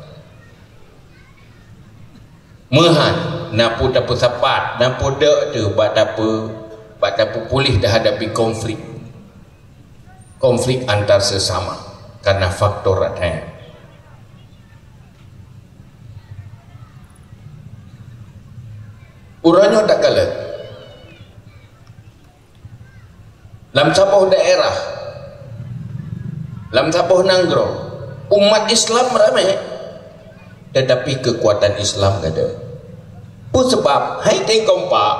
Meuhan, na peue tapeusapat, na peue deuek teuh bak tapeu-, bak tapeupuléh deuh hadapi konflik. Konflik antar sesama karena faktor rata. Uroe nyoe takalon, lam saboh daerah, lam saboh nanggroe, umat Islam ramé, tetapi kekuatan Islam gadôh. Peue sabab? Hai tem kompak.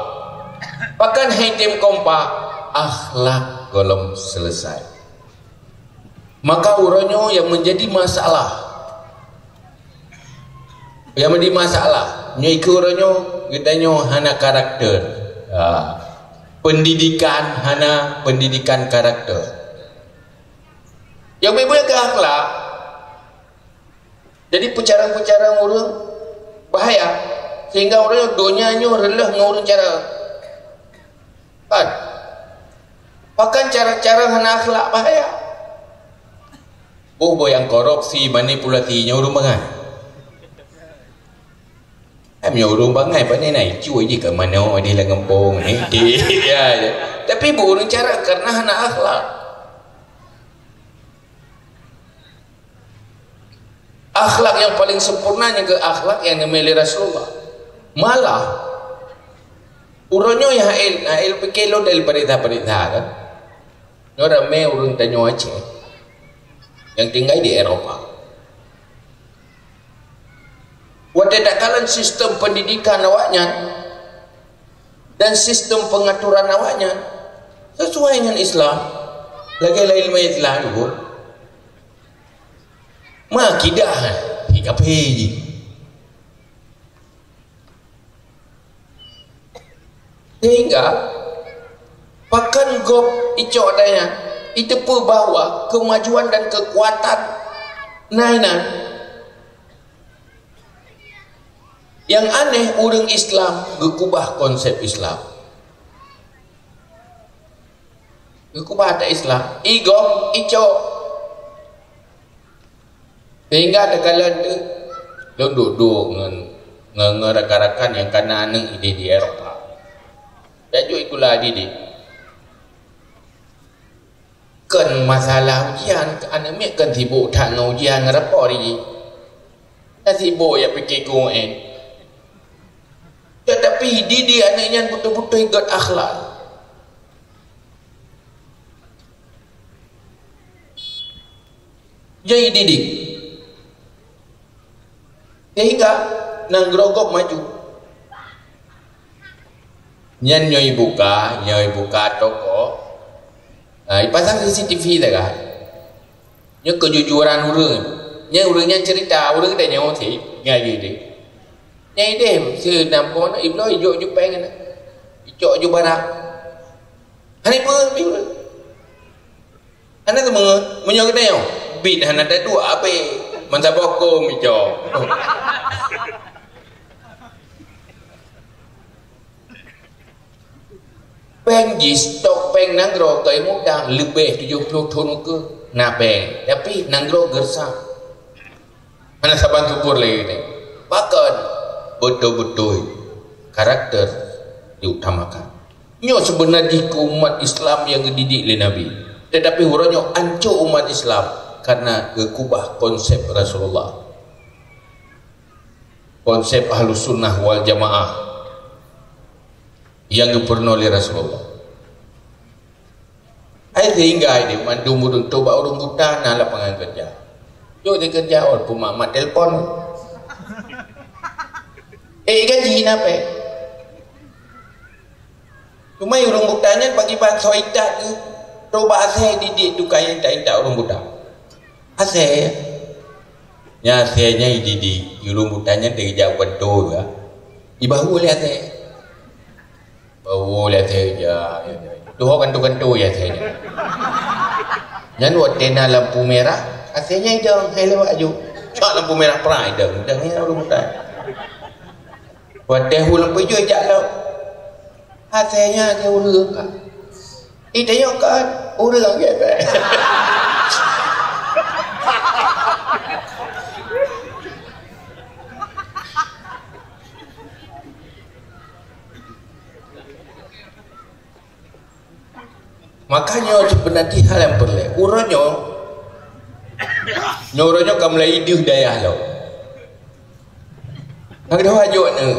Pakon hai tem kompak? Akhlak gohlom selesai. Maka uroe nyoe nyang menjadi masalah. Nyang menjadi masalah, nyoe keu uroe nyoe, geutanyoe hana karakter. Ha. Pendidikan hana pendidikan karakter. Nyang beubeuet keu akhlak. Jadi peucarang-peucarang ureuëng bahaya, sehingga ureuëng donya nyoe reuloh ngon ureuëng carang. Kan? Pakon carang-carang hana akhlak bahaya. Boh-boh nyang korupsi, manipulasi, nyoe ureuëng bangai. Em, nyoe ureuëng bangai, pane na icu jih ka manoe di lam gampông ni. Ya, ya. Tapi boh ureuëng carang karena hana akhlak. Akhlak nyang paling sempurna nyang keu akhlak nyang neumé lé Rasulullah. Malah, uroe nyoe nyang hana, hana pike lôn dari parisa-parisa kan. Nyoe ramé ureuëng tanyoe Aceh nyang tinggai di Eropa. Watée takalon sistem pendidikan awaknyan dan sistem pengaturan awaknyan sesuai dengan Islam. Lagée lain ilmu Islam pun. Ma akidah, eh, kafé jih. Sehingga, pakon gob icok daya, iteupeue bahwa kemajuan dan kekuatan na inan. Nyang aneh, ureuëng Islam geukubah konsep Islam. Geukubah adat Islam. Igob, icok. Sehingga takalon teuh, lôn duek-duek ngon, ngon, ngon rakan-rakan nyang kana aneuëk di, di Eropa. Tajak itulah didik. Kon masalah ujian, aneuëk miet kon sibok that ngon ujian ngon rapor jih. Dah sibok jak pike keu U N. Tetapi didik aneuëk nyan beutôi-beutôi gét akhlak. Jadi didik. Sehingga nanggroe gob maju. Nyan nyoe ibuka, nyoe ibuka toko. Ha, ipasang C C T V sagai. Nyoe keujujuran ureuëng. Nyan ureuëng nyan cerita, ureuëng tanyong cit, ngai ideh. Nyan ideh, si nampo na, ibloe ijok ju péng na. Icok ju barang. Hana ipeue, ipeue. Hana teuma, meunyoe geutanyoe, bit hana taduek abéh, meusaboh kôm icok. Péng jih, stok péng nanggroe keu muda leubeh tujoh ploh thon ukeue na péng, tapi nanggroe geureusak. Hana saban syukur lé nyoe. Pakon? Beutôi-beutôi karakter diutamakan. Nyoe seubeuna jih keu umat Islam nyang geudidik lé Nabi. Tetapi uroe nyoe ancô umat Islam karena geukubah konsep Rasulullah. Konsep Ahlus Sunnah wal Jamaah nyang geupeurunoe lé Rasulullah. Hai sehingga hai di mandum ureuëng toh bak ureuëng buta na lapangan keureuja. Jok di keureuja walaupun mak-mak telepon. Eh, gaji na péng. Cuma ureuëng buta nyan pakriban soe itat geuh, toh bak asèe didik tukai intat-intat ureuëng buta. Asèe. Nyan asèe nyan ididik, ureuëng buta nyan teurijak kantô juga. Ibahu lé asèe. Bahu lé asèe ija. Tuho kantô-kantô ya asèe nyan. Nyan watèe na lampu merah, asèe nyan idong, hai lewat aju. Cok lampu merah prang idong, idong nyan ureuëng buta. Watèe hu lampu ijo jak lom. Asèe nyan lagèe ureueng ka. Itanyong kan ureueng lagèe bèe. Maka nyoe seubeuna jih hal nyang peureulée. Uroe nyoe, nyoe uroe nyoe ka mulai ideuh dayah lom. Ka keudroe jok nyoe.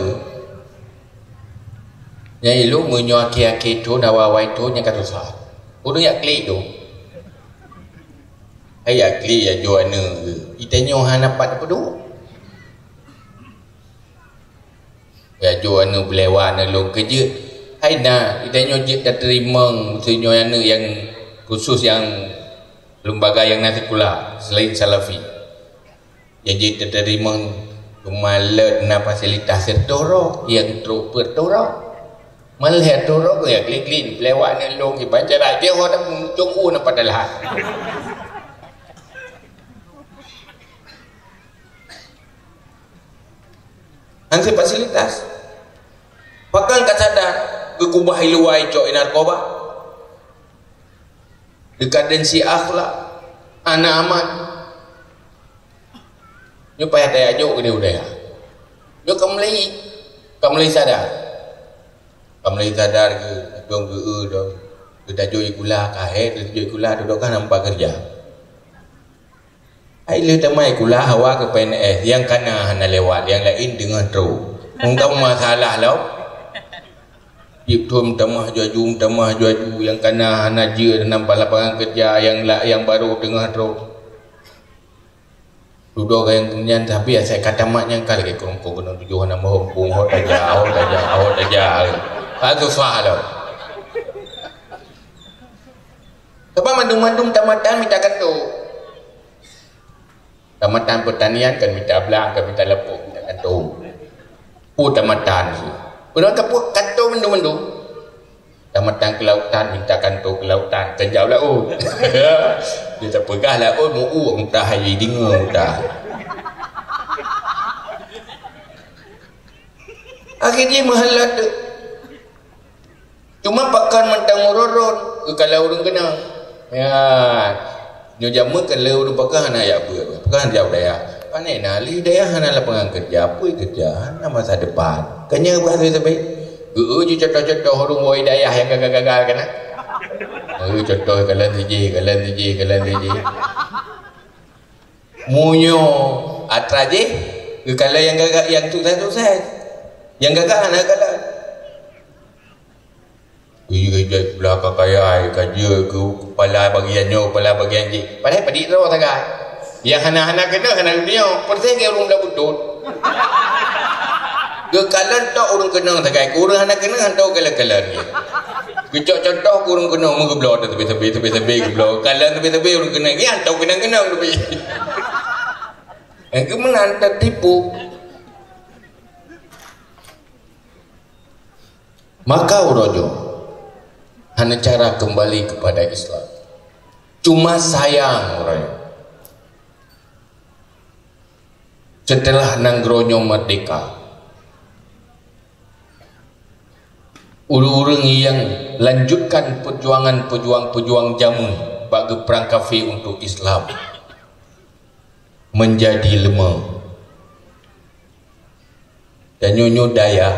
Nyang ilôn meunyoe akhé-akhé thon, awai-awai thon nyang ka susah. Ureuëng jak klik tu. Hai jak klik, jak jok aneuk. Itanyoe hana pat peuduk. Ya, jok aneuk beulewat aneuk lôn keu jeuet. Hai na, itanyoe jeuet tateurimong, meunyoe aneuk nyang khusus nyang lembaga nyang na sikula, selain Salafi. Ya, jeuet tateurimong, cuma lé na fasilitas sireutoh droe, nyang trok peuet droe. Malhé droe, ya, klik-klik, beulewat aneuk lôn, kiban cara jih, ho na muncong u na padahlah. Hana fasilitas. Pakon ka sadar, geukubah i luwa icok i narkoba. Dekadensi akhlak, hana aman. Nyoe payah tajak jok keudeh u dayah. Nyoe ka mulai, ka mulai sadar. Ka mulai sadar geu, dong geu, dong. Geutajok sikula, ka hék, geutajok sikula, dudoe ka nampak keureuja. Hai lheueh tamai sikula hawa keu P N S, nyang kana hana lewat, nyang laén teungoh trok. Mungkah masalah lom. Jeuet thon tamah juaju, tamah juaju, nyang kana hana jeuet, hana lapangan keureuja, nyang la-, nyang barô teungoh trok. Dudoe nyang nyan, tapi asai ka tamat nyang ka lagée keurumpok gunong tujoh hana meuhom pung, hot aja, hot aja, hot aja. Ka susah lom. Sabab mandum-mandum tamatan mita kantô. Tamatan peutanian kan mita blang, kan mita lapôk, mita kantô. Peue tamatan su. Ureuëng ka peue kantô mandum-mandum. Tamatan keulautan, minta kantô keulautan, kan jak laôt. Dia tapeugah laôt, meu-uek meuta, hai deungoe meuta. Akhé jih meuheulat tu. Cuma pakon mantong uroe-uroe, geukalon ureuëng keunong. Ya, nyoe jameun ka lheueh ureuëng pakon hana jak beuet, pakon hana jak u dayah. Pane na lé dayah hana lapangan keureuja, peue keureuja, hana masa depan. Kan nyan bah sabe-sabe. Geu-eu jih contoh-contoh ureuëng woe dayah nyang gagal-gagal kan, ah? Geu-eu contoh kalon sijih, kalon sijih, kalon sijih. Meunyoe atra jih, geukalon nyang gagal, nyang sukses-sukses. Nyang gagal hana kalon. Ih, ka jeuet blah ka kaya, ka jeuet keu kepala bagian nyoe, kepala bagian jih. Padahai padit droe sagai. Nyang hana-hana keunong hana geutanyong, peureséh keu ureuëng blah beutôi. Geukalon tok ureuëng keunong sagai, keu ureuëng hana keunong hana tau kalon-kalon jih. Geucok contoh keu ureuëng keunong meugeubloe teuh sabe-sabe, sabe-sabe geubloe. Kalon sabe-sabe ureuëng keunong, nyan hana tau keunong-keunong tapi. Nyang keu meunan tatipu. Maka uroe nyoe hana cara kembali kepada Islam. Cuma sayang uroe nyoe, setelah nanggroe nyoe merdeka, ureuëng-ureuëng nyang lanjutkan perjuangan pejuang-pejuang jameun bak geuprang kafé untuk Islam menjadi leumah. Dan nyoe-nyoe dayah,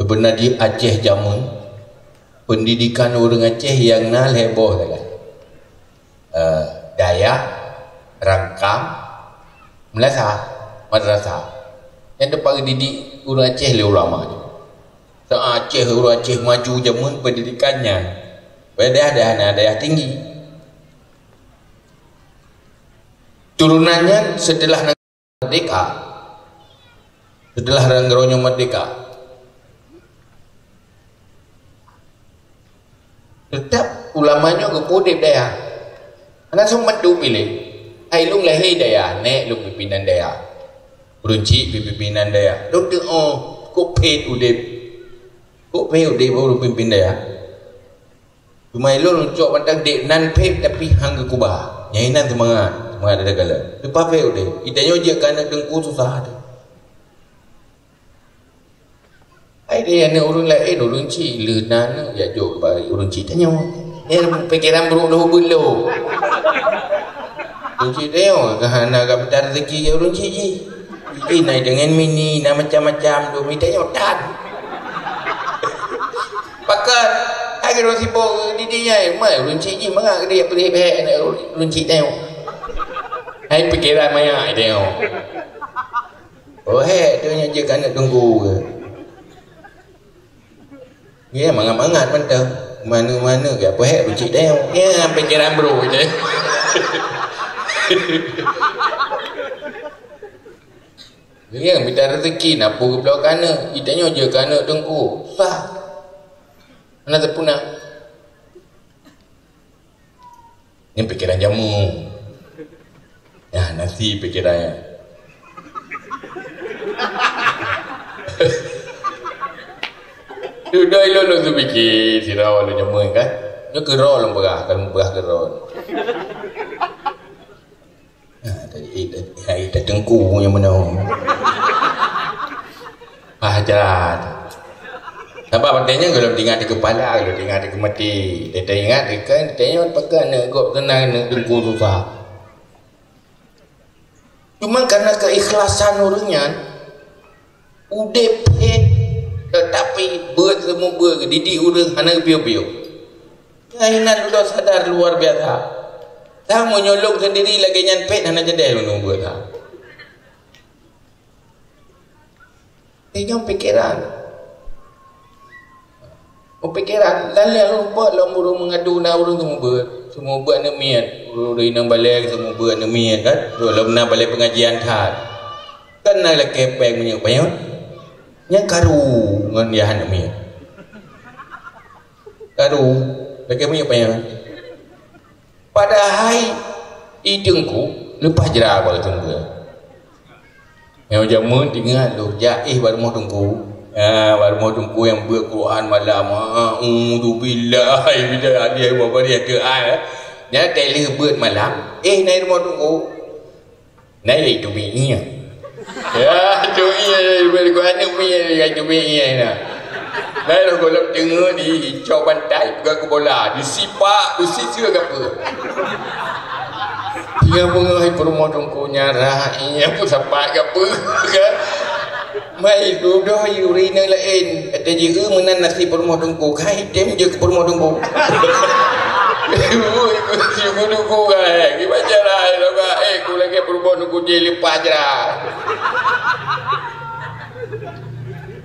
seubeuna jih Aceh jameun, pendidikan ureuëng Aceh nyang na lhée boh sagai. Eh, dayah, rangkam, meulasa, madrasah. Nyang teupeu geudidik ureuëng Aceh lé ulama nyoe. Sa Aceh, ureuëng Aceh maju jameun pendidikan nyan. Padahai dayah na dayah tinggi. Turunan nyan seuteulah merdeka, seuteulah nanggroe nyoe merdeka, teutap ulama nyoe geupeu udeb dayah. Hana seumeut piléh. Hai lôn lahé dayah, nék lôn pimpinan dayah. Ureuëng chik pimpinan dayah. Lôn teuôt, kok phét udeb. Kok phét udeb ureuëng pimpin dayah. Teuma ilôn cok mantong dek nan phét tapi han geukuba. Nyang inan seumangat, seumangat dada galak. Leupah phét udeb. Itanyoe jeuet keu aneuk teungku susah teuh. Hai deh aneuk ureuëng laén, ureuëng chik lheueh na aneuk jak jok bak ureuëng chik tanyoe. Nyan pikeran brok lheueh beulôh. Ureuëng chik tanyoe ka hana gap mita rezeki ureuëng chik jih. Jih na deungon mini, na macam-macam tu, mita nyoe tan. Pakon? Hai Hai, ureueng sibok di dunia, mai ureueng cit jih mangat geude peuleueh bèk ureueng cit tengok. Hai, pikeran manyak tengok. Oh, hek tu nyang jeuet keu aneuk teungku ke. Ya, mangat-mangat mantong. Mana-mana ke apa hek ureueng cit tengok. Ya, pikeran bro je. Ya, mita rezeki, na peue geubloe keu aneuk. Geutanyoe jeuet keu aneuk teungku. Sah. Hana teupuna. Nyan pikeran jameun. Nah, nasi pikeran nyan. Dudoe lôn, lôn teupike, sidroe lôn jameun kan. Nyoe keudroe lôn peugah, kan peugah keudroe. Ha, tadi, eh, tadi, hai, tadi teungku nyang meunoe. Ah, jalan. Sabab watèe nyan gohlom teuingat di keupala, gohlom teuingat di keumaté. Teuingat di kan, teuingat pakai aneuk gob keunan, aneuk teungku susah. Cuma karena keikhlasan ureueng nyan, udép phét, tetapi beuet seumeubeuet, didik ureueng hana geupiyôh-piyôh. Nyan inan dudoe sadar luar biasa. Sang meunyoe lôn sendiri lagèe nyan phét hana jadèh lôn beuet ha. Nyoe pikeran. Oh, pikeran. Dan nyang lumpah lom ureueng meungadu na ureueng seumeubeuet. Seumeubeuet aneuk miet. Ureueng inong balè seumeubeuet aneuk miet kan. Lom na balè pengajian that. Kan na lakèe pèng minyeuk panyöt. Nyan karu ngon yah aneuk miet. Karu, lakèe minyeuk panyöt. Padahai i teungku leupah jra bak teungku. Nyang jameun teuingat lôn jak éh bak rumoh teungku. Ha, bak rumoh teungku nyang beuet Quran malam. A'udzubillahi minasyaitonirrajim. Nyan teuh lheueh beuet malam, éh na i rumoh teungku. Na ya itu mi iya. Ya, itu iya, ya, itu mi iya, ya, itu mi iya na. Lalu kalau tengok di cok bantai, pegang ke bola, di sipak, di sisi ke apa. Dia mengenai perumahan tungkunya, rah, iya pun sapat ke apa, kan? Mai dudoe ureueng laén, kata jieu meunan nasi peurumoh teungku, kai tem jeuet keu peurumoh teungku. Ui, si guru ku kai, gimana cara lo ka, eh, ku lagèe peurumoh teungku jih leupah jra.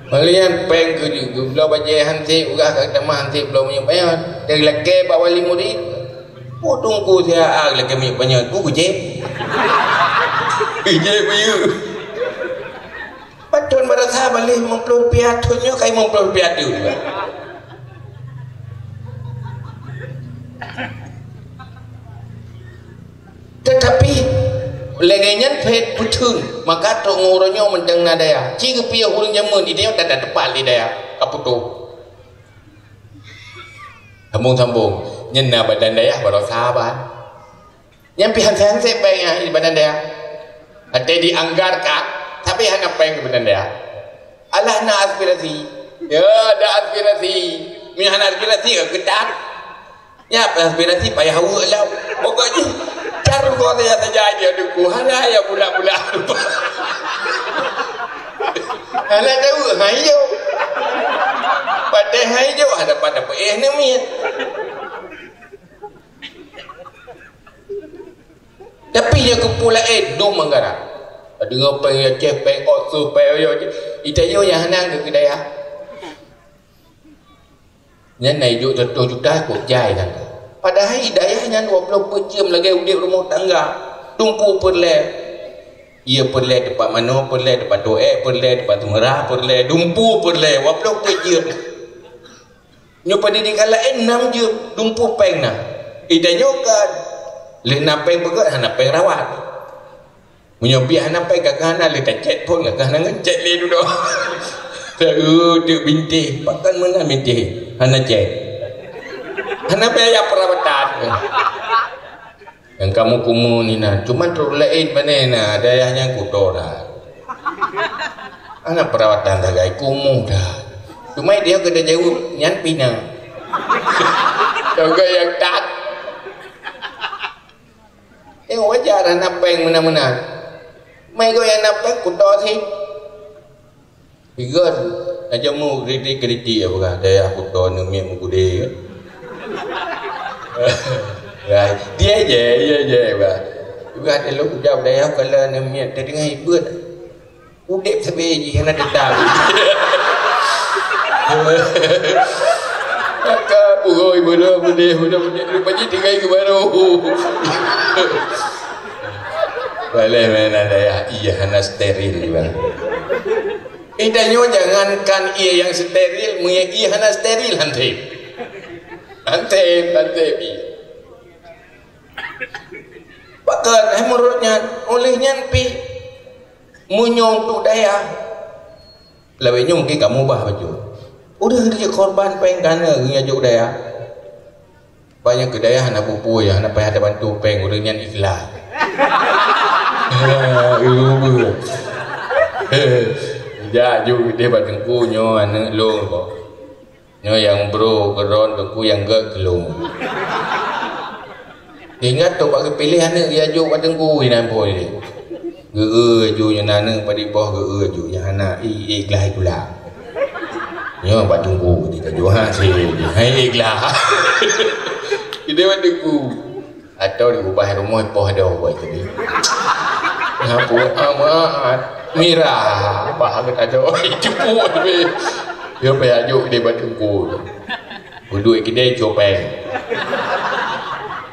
Malian pèng keu jih, geubloe bajèe hansé, urah ka tamah hansé bloe minyeuk panyöt. Dari lakèe bak wali murit, oh, teungku siat lakèe minyeuk panyöt, ku gujéh. Gujéh buyeu. Pathon baroesa ban lhèe limong ploh rupiah, thon nyoe ka limong ploh rupiah tu juga. Tetapi lagèe nyan phét peutheun, maka trok ngon uroe nyoe mantong na dayah. Ci geupiôh ureueng jameun, di tanyoe that-that teupah lé dayah, ka putôh. Sambông-sambông, nyan na badan dayah baroesa ban. Nyan pih hansé-hansé pèng nyang di badan dayah. Até dianggarkan, tapi hana pèng di badan dayah. Alah na aspirasi. Ya, ada aspirasi. Meunyo hana aspirasi, ya geutan. Nyan aspirasi payah aweuek lam. Pokok jih, car rugoe saja-saja dia duku. Hana ya bulat-bulat. Hana tahu, hai jok. Patéh hai jok, hadapan dapur eh neumit. Tapi nyang keupeue laén dum anggaran. Deungoe péng Aceh, péng Oxus, péng Oyo, di tanyoe nyang hana keu dayah. Nyan na ijok seratus juta kok jai kan. Padahai dayah nyan dua ploh peuet jeuem lagèe udép rumoh tangga. Dumpeue peureulèe. Iya peureulèe teumpat manoe, peureulèe teumpat toh èk, peureulèe teumpat seumeurah, peureulèe dumpeue peureulèe dua ploh peuet jeuem. Nyoe pendidikan laén nam jeuem, dumpeue péng na. Di tanyoe ka lheueh na péng peugöt, hana péng rawat. Meunyoe biet hana péng, ka hana lé tacét phôn, ka hana ngon cét lé dudoe. Taeu teuk bintéh, pakon meunan bintéh, hana cét. Hana biaya perawatan. Nyang kamoe kumuh inan, cuma trok laén pane na, dayah nyan kuto that. Hana perawatan sagai, kumuh that. Cuma dia keuneuk jaweueb, nyan pih na. Sagai nyang that. Eh, wajar hana péng meunan-meunan. Mai goe nyang na péng kuto sit. Pigon, na jamu kritik-kritik ya peugah, dayah kuto neumit meugudé. Rai, dia je, dia je, bah. Juga ada lu kujau dayah kalau aneuk miet teudeungoe ibeut. Udeb sabe jih hana teutap. Maka pugoi bodoh putih, bodoh putih, lupa jih tinggai ke baru. Boleh mainan dayah, iya hana steril juga. Eh, dan nyoe jangankan iya yang steril, meunyo iya hana steril, hante. Hante, hante, iya. Pakon, eh, menurut nyan, oleh nyan pih, meunyoe untuk dayah, lawét nyoe mungkin kamu bah bacut. Udah dia korban péng kana geujok dayah. Banyak ke dayah hana pupui, hana payah tabantu péng, ureueng nyan ikhlas. Ya, ibu. Jak ju deh bak teungku nyoe aneuk lôn kok. Nyoe nyang bro keudroe teungku nyang gèt keu lôn. Ingat tu bak geupiléh aneuk geujok bak teungku inan po ilèe. Geu-eu ju nyan aneuk padub boh geu-eu ju nyang hana i, i glah i gula. Nyoe bak teungku di kaju ha si. Hai i glah. Ide bak teungku. Atau di ubah rumoh poh ada buat tadi. Ngapa amat mirah bah geutanyoe. Oi, cupu tapi. Yo payah juk di bak teungku. Uduk kedai copeng.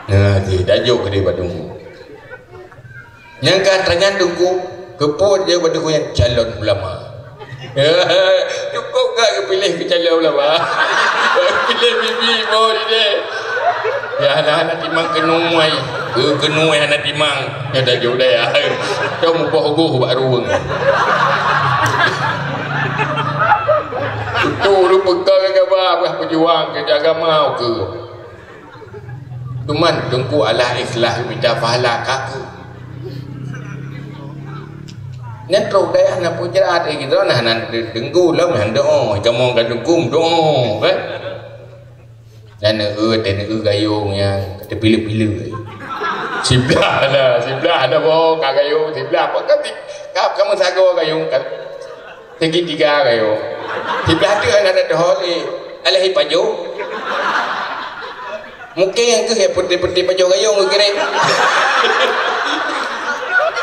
Nah, di dajuk kedai bak teungku. Nyang ka tanyan teungku, keupeue je bak teungku nyang calon ulama. Cukup ka geupiléh keu calon ulama. Piléh bibi mo di deh. Ya hana-hana timang keunuai. Keu keunuai hana timang. Nyang tajok dayah. Cong mupoh goh bak ruweueng. Tutu lu peugah gaba bah peujuang keu agama keu. Cuman teungku alah ikhlas mita pahala ka keu. Nyan trok dayah na peujrat, eh, gitu nah, nan teungku lom han doa, kamoe ka teungku doa, kan? Nyan neu-eu, teu neu-eu gayong nyan, teupileuk-pileuk. Siblah na, siblah na boh ka gayong, siblah apa ka ti-, ka, ka meusagoe gayong kan. Segi tiga kayo. Siblah tu anak dah hol, eh, alah ipajo. Mungkin yang ke putih-putih pajo gayung ke kira.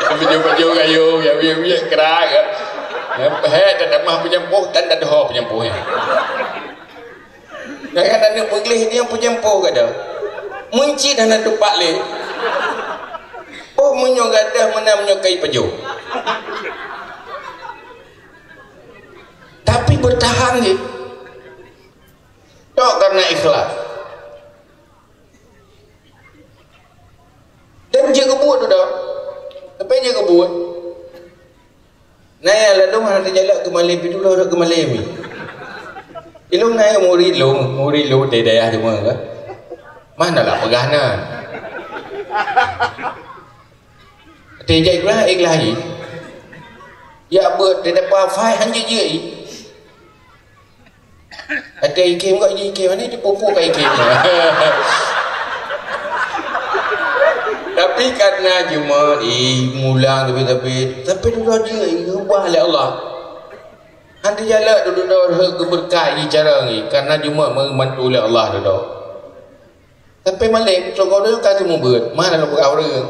Pajo-pajo gayung, ya, ya, ya, kerak, ya. Ya, pehek, tak tamah penyempuh, tan tak doh penyempuh, ya. Kadang-kadang dia peugléh, dia penyempuh kada. Munci dan ada tempat leh. Oh, meunyoe gadah, mana meunyoe kai pajo. Tapi bertahan je. Tok karena ikhlas. Dan jeuet keubuet tu dah. Tapi jeuet keubuet. Nah, ya, lalu mana terjalak ke malam itu, lah ke malam ni. Ilung naik murid lu, murid lu dari dayah tu mah, kan? Mana lah peugah nan? Tejai pula, eh, kelahi. Ya, buat, dia dapat fai, hanjeuet je, eh. Ada ikim kat je ikim, ni dia pupuk kat ikim. Tapi karena jemaah, eh, mulang tapi, tapi, tapi tu dah je, eh, ubah oleh Allah. Nanti jalan tu, tu dah, rasa keberkah, eh, cara ni. Karena jemaah membantu oleh Allah tu dah. Tapi malik, cokor tu, kasi mubet. Mana lu peugah orang?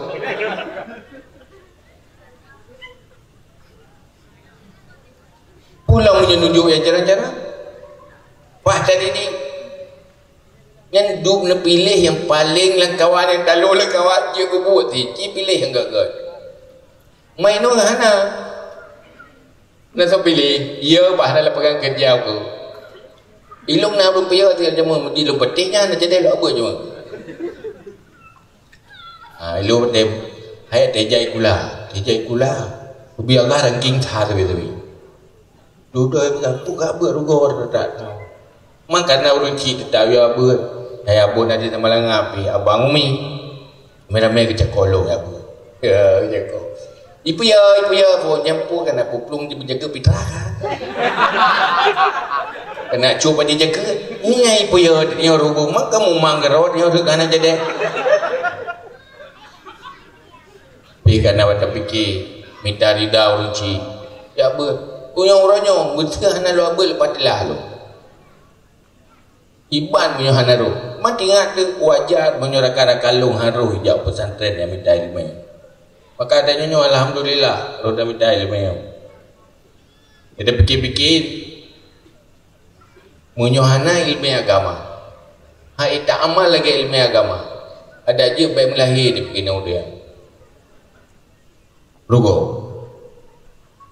Pulang meunyoe nujuk ya cara-cara. Wah, tadi ni. Nyan dup neupiléh nyang paleng lam kawan, nyang talo lam kawan, jeuet keubuet ti, ci piléh nyang gèt-gèt. Main nyoe hana. Na soe piléh, ya bah na lapangan keureuja ku. Ilong na ureueng piye ti jameun, di lôn peuteh nyan, na jadi lôn buet jameun. Ha, ilong tem, hai tejai kula, tejai kula. Ubi Allah ranking that sabe-sabe. Dudoe bukan pugak beuet rugoe that. Maka na ureueng cit teutab ya beuet. Hai abon adik nama langap, abang umi. Ramé-ramé geucakô lôn ya beuet. Ya, geucakô. Ipuya, ipuya, po nyampu kan aku plung di penjaga fitrah. Kena cuba dijaga. Iya ipuya, dia rubuh maka mumang gerot, dia udah kana jadi. Pi kana tapikir, mita rida ureueng cit. Ya beuet. Ku nyang uroe nyoe, beuteuh hana lôn beuet leupah teulah lôn. Iban meunyoe hana roh. Ingat tu wajar meunyoe rakan-rakan lôn harôh jak pesantren nyang mita ileumèe. Maka tanyoe nyoe alhamdulillah rot nyang mita ileumèe. Kita pikir-pikir, meunyoe hana ileumèe agama, hai tak amal lagèe ileumèe agama, adak jeuet bèk meulahé di keunoe dia. Rugoe.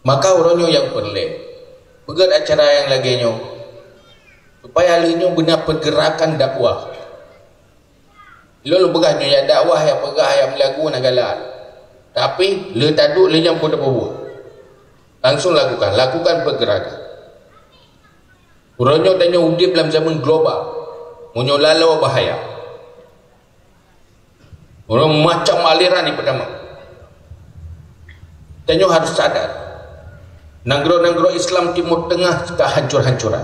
Maka uroe nyoe nyang peureulèe, peugèt acara nyang lagèe nyoe, supaya lheueh nyoe beuna pergerakan dakwah. Lôn peugah nyoe, nyang dakwah, nyang peugah, nyang meulagu na galak. Tapi lheueh taduek lheueh nyan pun tapeubuet. Langsung lakukan, lakukan pergerakan. Uroe nyoe tanyoe udép lam zaman global. Meunyoe laloe bahaya. Ureueng macam aliran di pertama. Tanyoe harus sadar, nanggroe-nanggroe Islam Timur Tengah ka hancur-hancuran.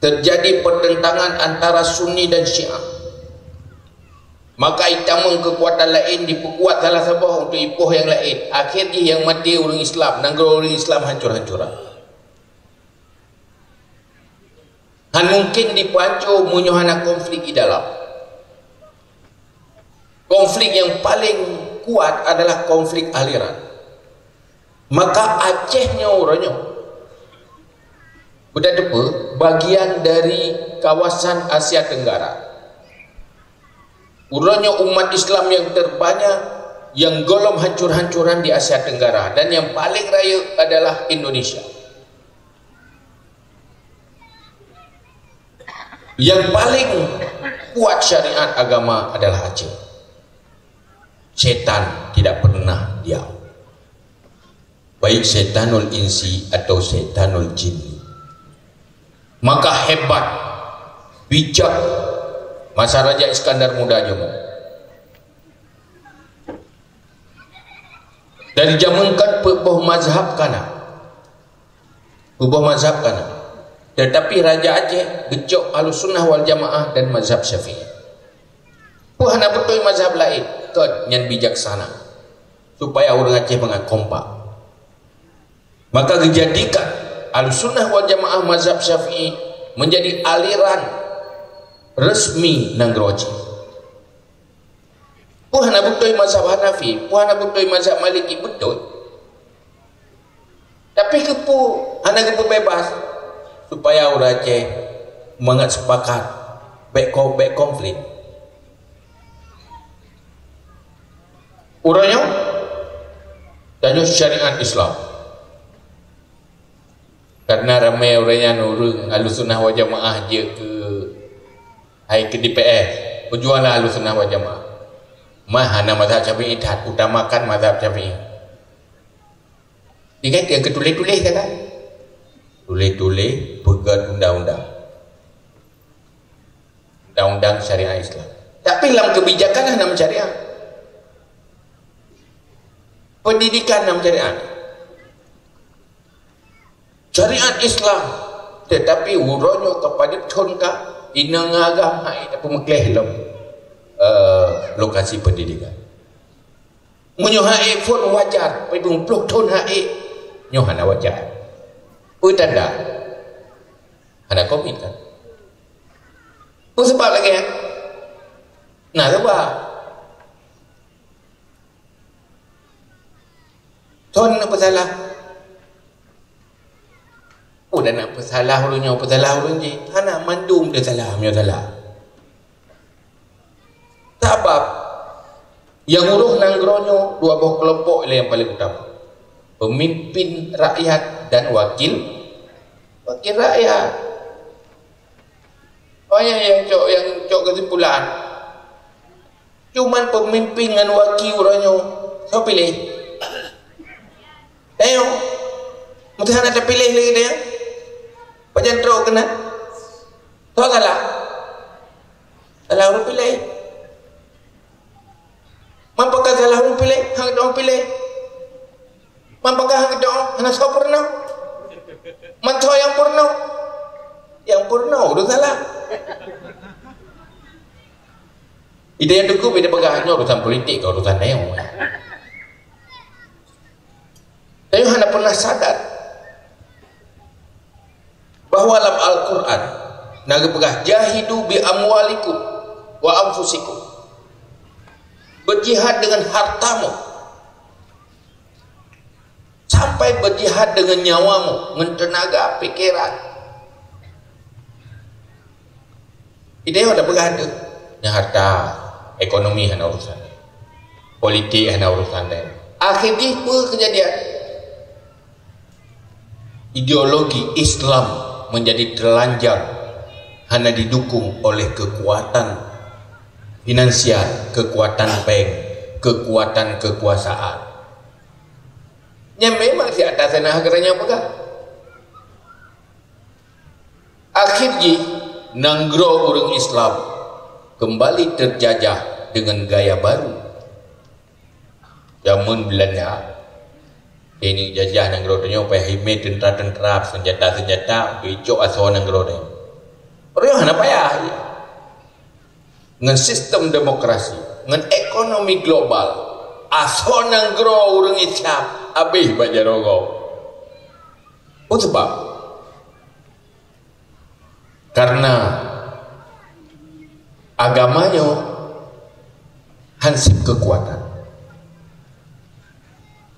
Terjadi pertentangan antara Sunni dan Syiah. Maka itamong keukuatan laén jipeukuat salah saboh untuk ipoh nyang laén. Akhé jih nyang maté ureueng Islam, nanggroe ureueng Islam hancur-hancuran. Hana mungkin dipeuhanco meunyoe hana konflik di dalam. Konflik nyang paléng kuat adalah konflik aliran. Maka Aceh nyoe uroe nyoe, beutateupeue, bagian dari kawasan Asia Tenggara. Uroe nyoe umat Islam nyang terbanyak, nyang gohlom hancur-hancuran di Asia Tenggara, dan nyang paléng rayeuk adalah Indonesia. Yang paling kuat syariat agama adalah Aceh. Setan tidak pernah diam. Baik setanul insi atau setanul jin. Maka hebat, bijak masa Raja Iskandar Muda nyoe. Dari zaman kan peuboh mazhab kana. Peuboh mazhab kana. Tetapi Raja Aceh geucok Ahlussunnah wal Jamaah dan mazhab Syafi'i. Peue hana beutôi mazhab laén, kon nyan bijaksana, supaya ureueng Aceh mangat kompak. Maka geujadikan Ahlussunnah wal Jamaah mazhab Syafi'i menjadi aliran resmi nanggroe Aceh. Peue hana beutôi mazhab Hanafi, peue hana beutôi mazhab Maliki, beutôi. Tapi keupeue hana geupeubeubaih, supaya ureueng Aceh mangat sepakat, bèk ko-, bèk konflik. Uroe nyoe, tanyoe syariat Islam. Karena ramé ureueng nyan ureueng Ahlussunnah wal Jamaah jeuet keu hai keu D P R, peujuang lah Ahlussunnah wal Jamaah. Mah hana mazhab Syafi'i that, utamakan mazhab Syafi'i. Ingat nyang keutuléh-tuléh kan? Tuléh-tuléh peugèt undang-undang. Undang-undang syariat Islam. Tapi lam kebijakan hana syariat. Pendidikan hana syariat. Syariat Islam, tetapi uroe nyoe ka padub thon ka inong agam hai tapeumeukleh lom, eh, lokasi pendidikan. Meunyoe hai phon wajar, padub ploh thon hai nyoe hana wajar. Peue tanda? Hana komit kan? Peue sabab lagèe nyan? Na sabab. Thon na peusalah. Udah na peusalah ureueng nyoe, peusalah ureueng jih. Hana mandum teusalah meunyoe salah. Sabab nyang urus nanggroe nyoe dua boh keulompok ilèe nyang paleng utama. Pemimpin rakyat dan wakil, wakil rakyat. Oh, nyang, nyang cok, nyang cok keusimpulan. Cuman peumimpin ngon waki uroe nyoe, soe piléh? Tanyoe. Meunteuk hana tapiléh lé tanyoe. Pajan trok keunan? Soe salah? Salah ureueng piléh. Man pakon salah ureueng piléh, hana ureueng piléh. Man pakon hana ureueng, hana soe peurunoe. Man soe nyang peurunoe. Nyang peurunoe ureueng salah. Ide nyang teungku beda peugah nyoe urusan politik, keu urusan nyoe. Tanyoe hana pernah sadar bahwa lam Al-Quran Na geupeugah, "Jahidu bi amwalikum wa anfusikum." Berjihad dengan hartamu. Sampai berjihad dengan nyawamu, ngon tenaga, pikiran. Idéh dak peugah tu. Nyang harta, ekonomi hana urusan. Politik hana urusan lain. Akhir jih peue kejadian? Ideologi Islam menjadi telanjang, hana didukung oleh kekuatan finansial, kekuatan bank, kekuatan kekuasaan. Nyan memang si atas tanah geuranya peugah. Akhir jih, nanggroe ureuëng Islam kembali terjajah dengan gaya baru. Jameun Belanda, ini jajah nanggroe tanyoe, payah imé teuntara-teuntara, senjata-senjata, untuk icok asoe nanggroe tanyoe. Ureuëng hana payah. Ngon sistem demokrasi, ngon ekonomi global, asoe nanggroe ureuëng Islam habéh bak jaroe gob. Peue sabab? Karena agama nyoe hansip kekuatan.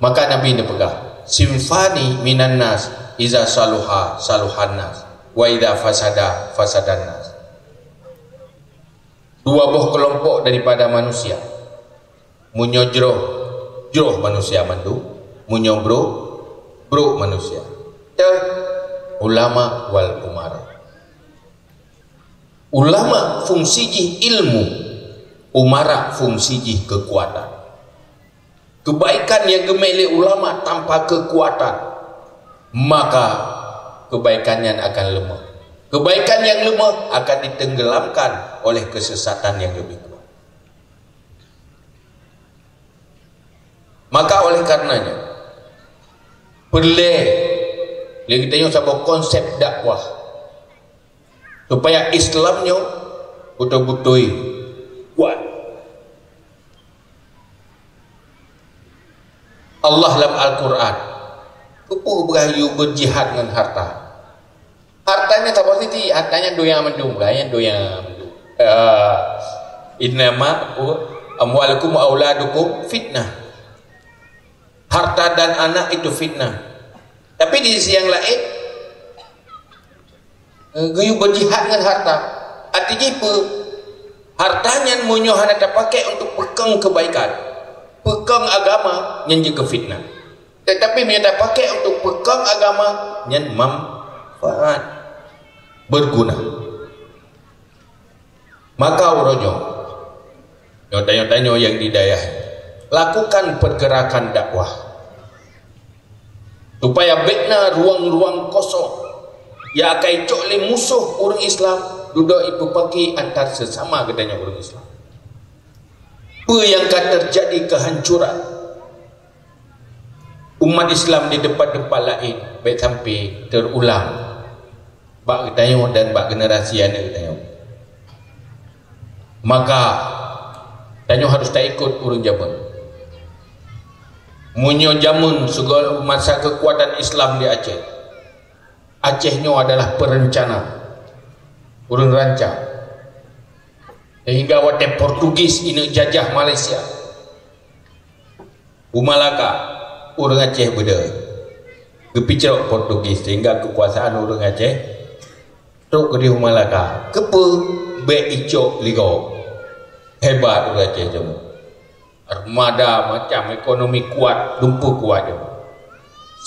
Maka Nabi neupeugah, "Sinfani minan nas, iza saluha saluhan nas, wa iza fasada fasadan nas." Dua boh kelompok daripada manusia. Meunyoe jroh, jroh manusia mandum. Meunyoe brok, brok manusia. Teuh, ulama wal umara. Ulama fungsi jih ilmu, umara fungsi jih kekuatan. Kebaikan yang geumé lé ulama tanpa kekuatan, maka kebaikan nyan akan lemah. Kebaikan yang lemah akan ditenggelamkan oleh kesesatan yang lebih kuat. Maka oleh karenanya, peureulée lé geutanyoe saboh konsep dakwah supaya Islam nyoe beutôi-beutôi kuat. Allah lam Al-Quran, keupeue beurayue beujihad ngon harta. Harta nyan saboh siti, harta nyan donya mandum, kan? Nyan donya mandum. Eh, innama amwalukum wa auladukum fitnah. Harta dan anak itu fitnah. Tapi di sisi yang lain, eh, geuyue beujihad ngon harta. Arti jih peue? Harta nyan meunyoe hana tapakai untuk peukong kebaikan, peukong agama, nyan jeuet keu fitnah. Tetapi meunyoe tapakai untuk peukong agama, nyan manfaat, berguna. Maka uroe nyoe, nyoe tanyoe-tanyoe nyang di dayah, lakukan pergerakan dakwah. Supaya bék na ruang-ruang kosong nyang akai cok lé musoh ureuëng Islam dudoe ipeupaki antar sesama geutanyoe ureuëng Islam. Peue nyang ka teujadi keuhancuran umat Islam di teumpat-teumpat laén bék sampai teurulang bak geutanyoe dan bak generasi aneuk geutanyoe. Maka, tanyoe harus taikot ureuëng jameun. Meunyoe jameun sigoe masa keukuatan Islam di Aceh, Aceh nyoe adalah perencana, ureuëng ranca. Sehingga watée Portugis ineuk jajah Malaysia, u Malaka, ureuëng Aceh beudôh. Geupicrok Portugis sehingga keukuasaan ureuëng Aceh trok keudeh u Malaka. Keupeue? Bék icok lé gob. Hebat ureuëng Aceh jameun. Armada macam, ekonomi kuat, dumpeue kuat jameun.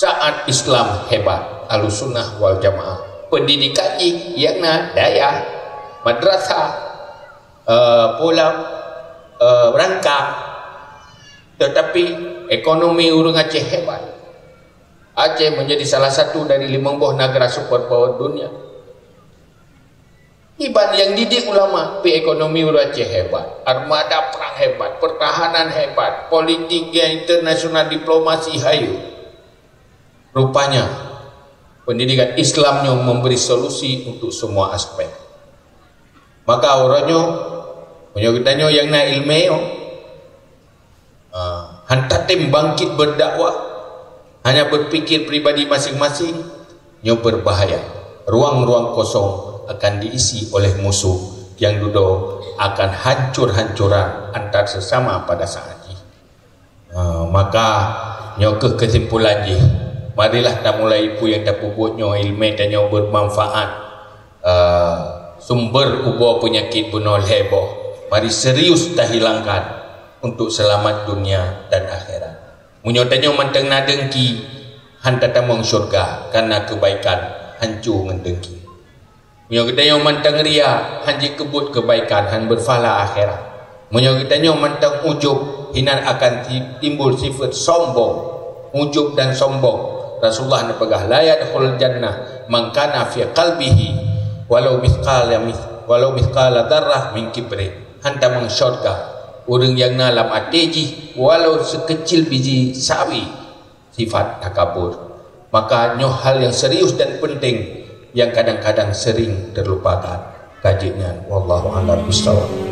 Saat Islam hebat, Ahlussunnah wal Jamaah. Pendidikan jih nyang na dayah, madrasah, eh, pulang, eh, rangkang. Tetapi ekonomi ureuëng Aceh hebat. Aceh menjadi salah satu dari limong boh nagara superpower dunia. Iban nyang didik ulama, pi ekonomi ureuëng Aceh hebat, armada perang hebat, pertahanan hebat, politik nyang internasional, diplomasi hayu. Rupanya, pendidikan Islam nyoe memberi solusi untuk semua aspek. Maka uroe nyoe, meunyoe geutanyoe nyang na iéleumé nyoe, ah, han tatem bangkit berdakwah, hanya berpikir pribadi masing-masing, nyoe berbahaya. Ruang-ruang kosong akan diisi oleh musuh nyang dudoe akan hancur-hancuran antar sesama pada saat jih. Ha, maka nyoe kheueh kesimpulan jih. Marilah tamulai peue nyang tapeubuet nyoe, ileumèe tanyoe bermanfaat. Eh, sumber uba peunyakit bunoe lhèe boh. Mari serius tahilangkan untuk selamat dunia dan akhirat. Meunyoe tanyoe mantong na dengki, han tatamong syurga, karena kebaikan hanco ngon dengki. Meunyoe geutanyoe mantong ria, han jikeubut kebaikan, han berpahala akhirat. Meunyoe geutanyoe mantong ujub, hinan akan ti-, timbul sifat sombong. Ujub dan sombong. Rasulullah neupeugah, "La yadkhulul jannah man kana fi qalbihi walau mithqala mith-, walau mithqala dzarrah min kibrin." Han tamong syurga ureueng nyang na lam até jih walau seukeucil biji sawi sifat takabur. Maka nyoe hal nyang serius dan penting nyang kadang-kadang sering terlupakan. Ka jeuet nyan, wallahu a'lam bishawab.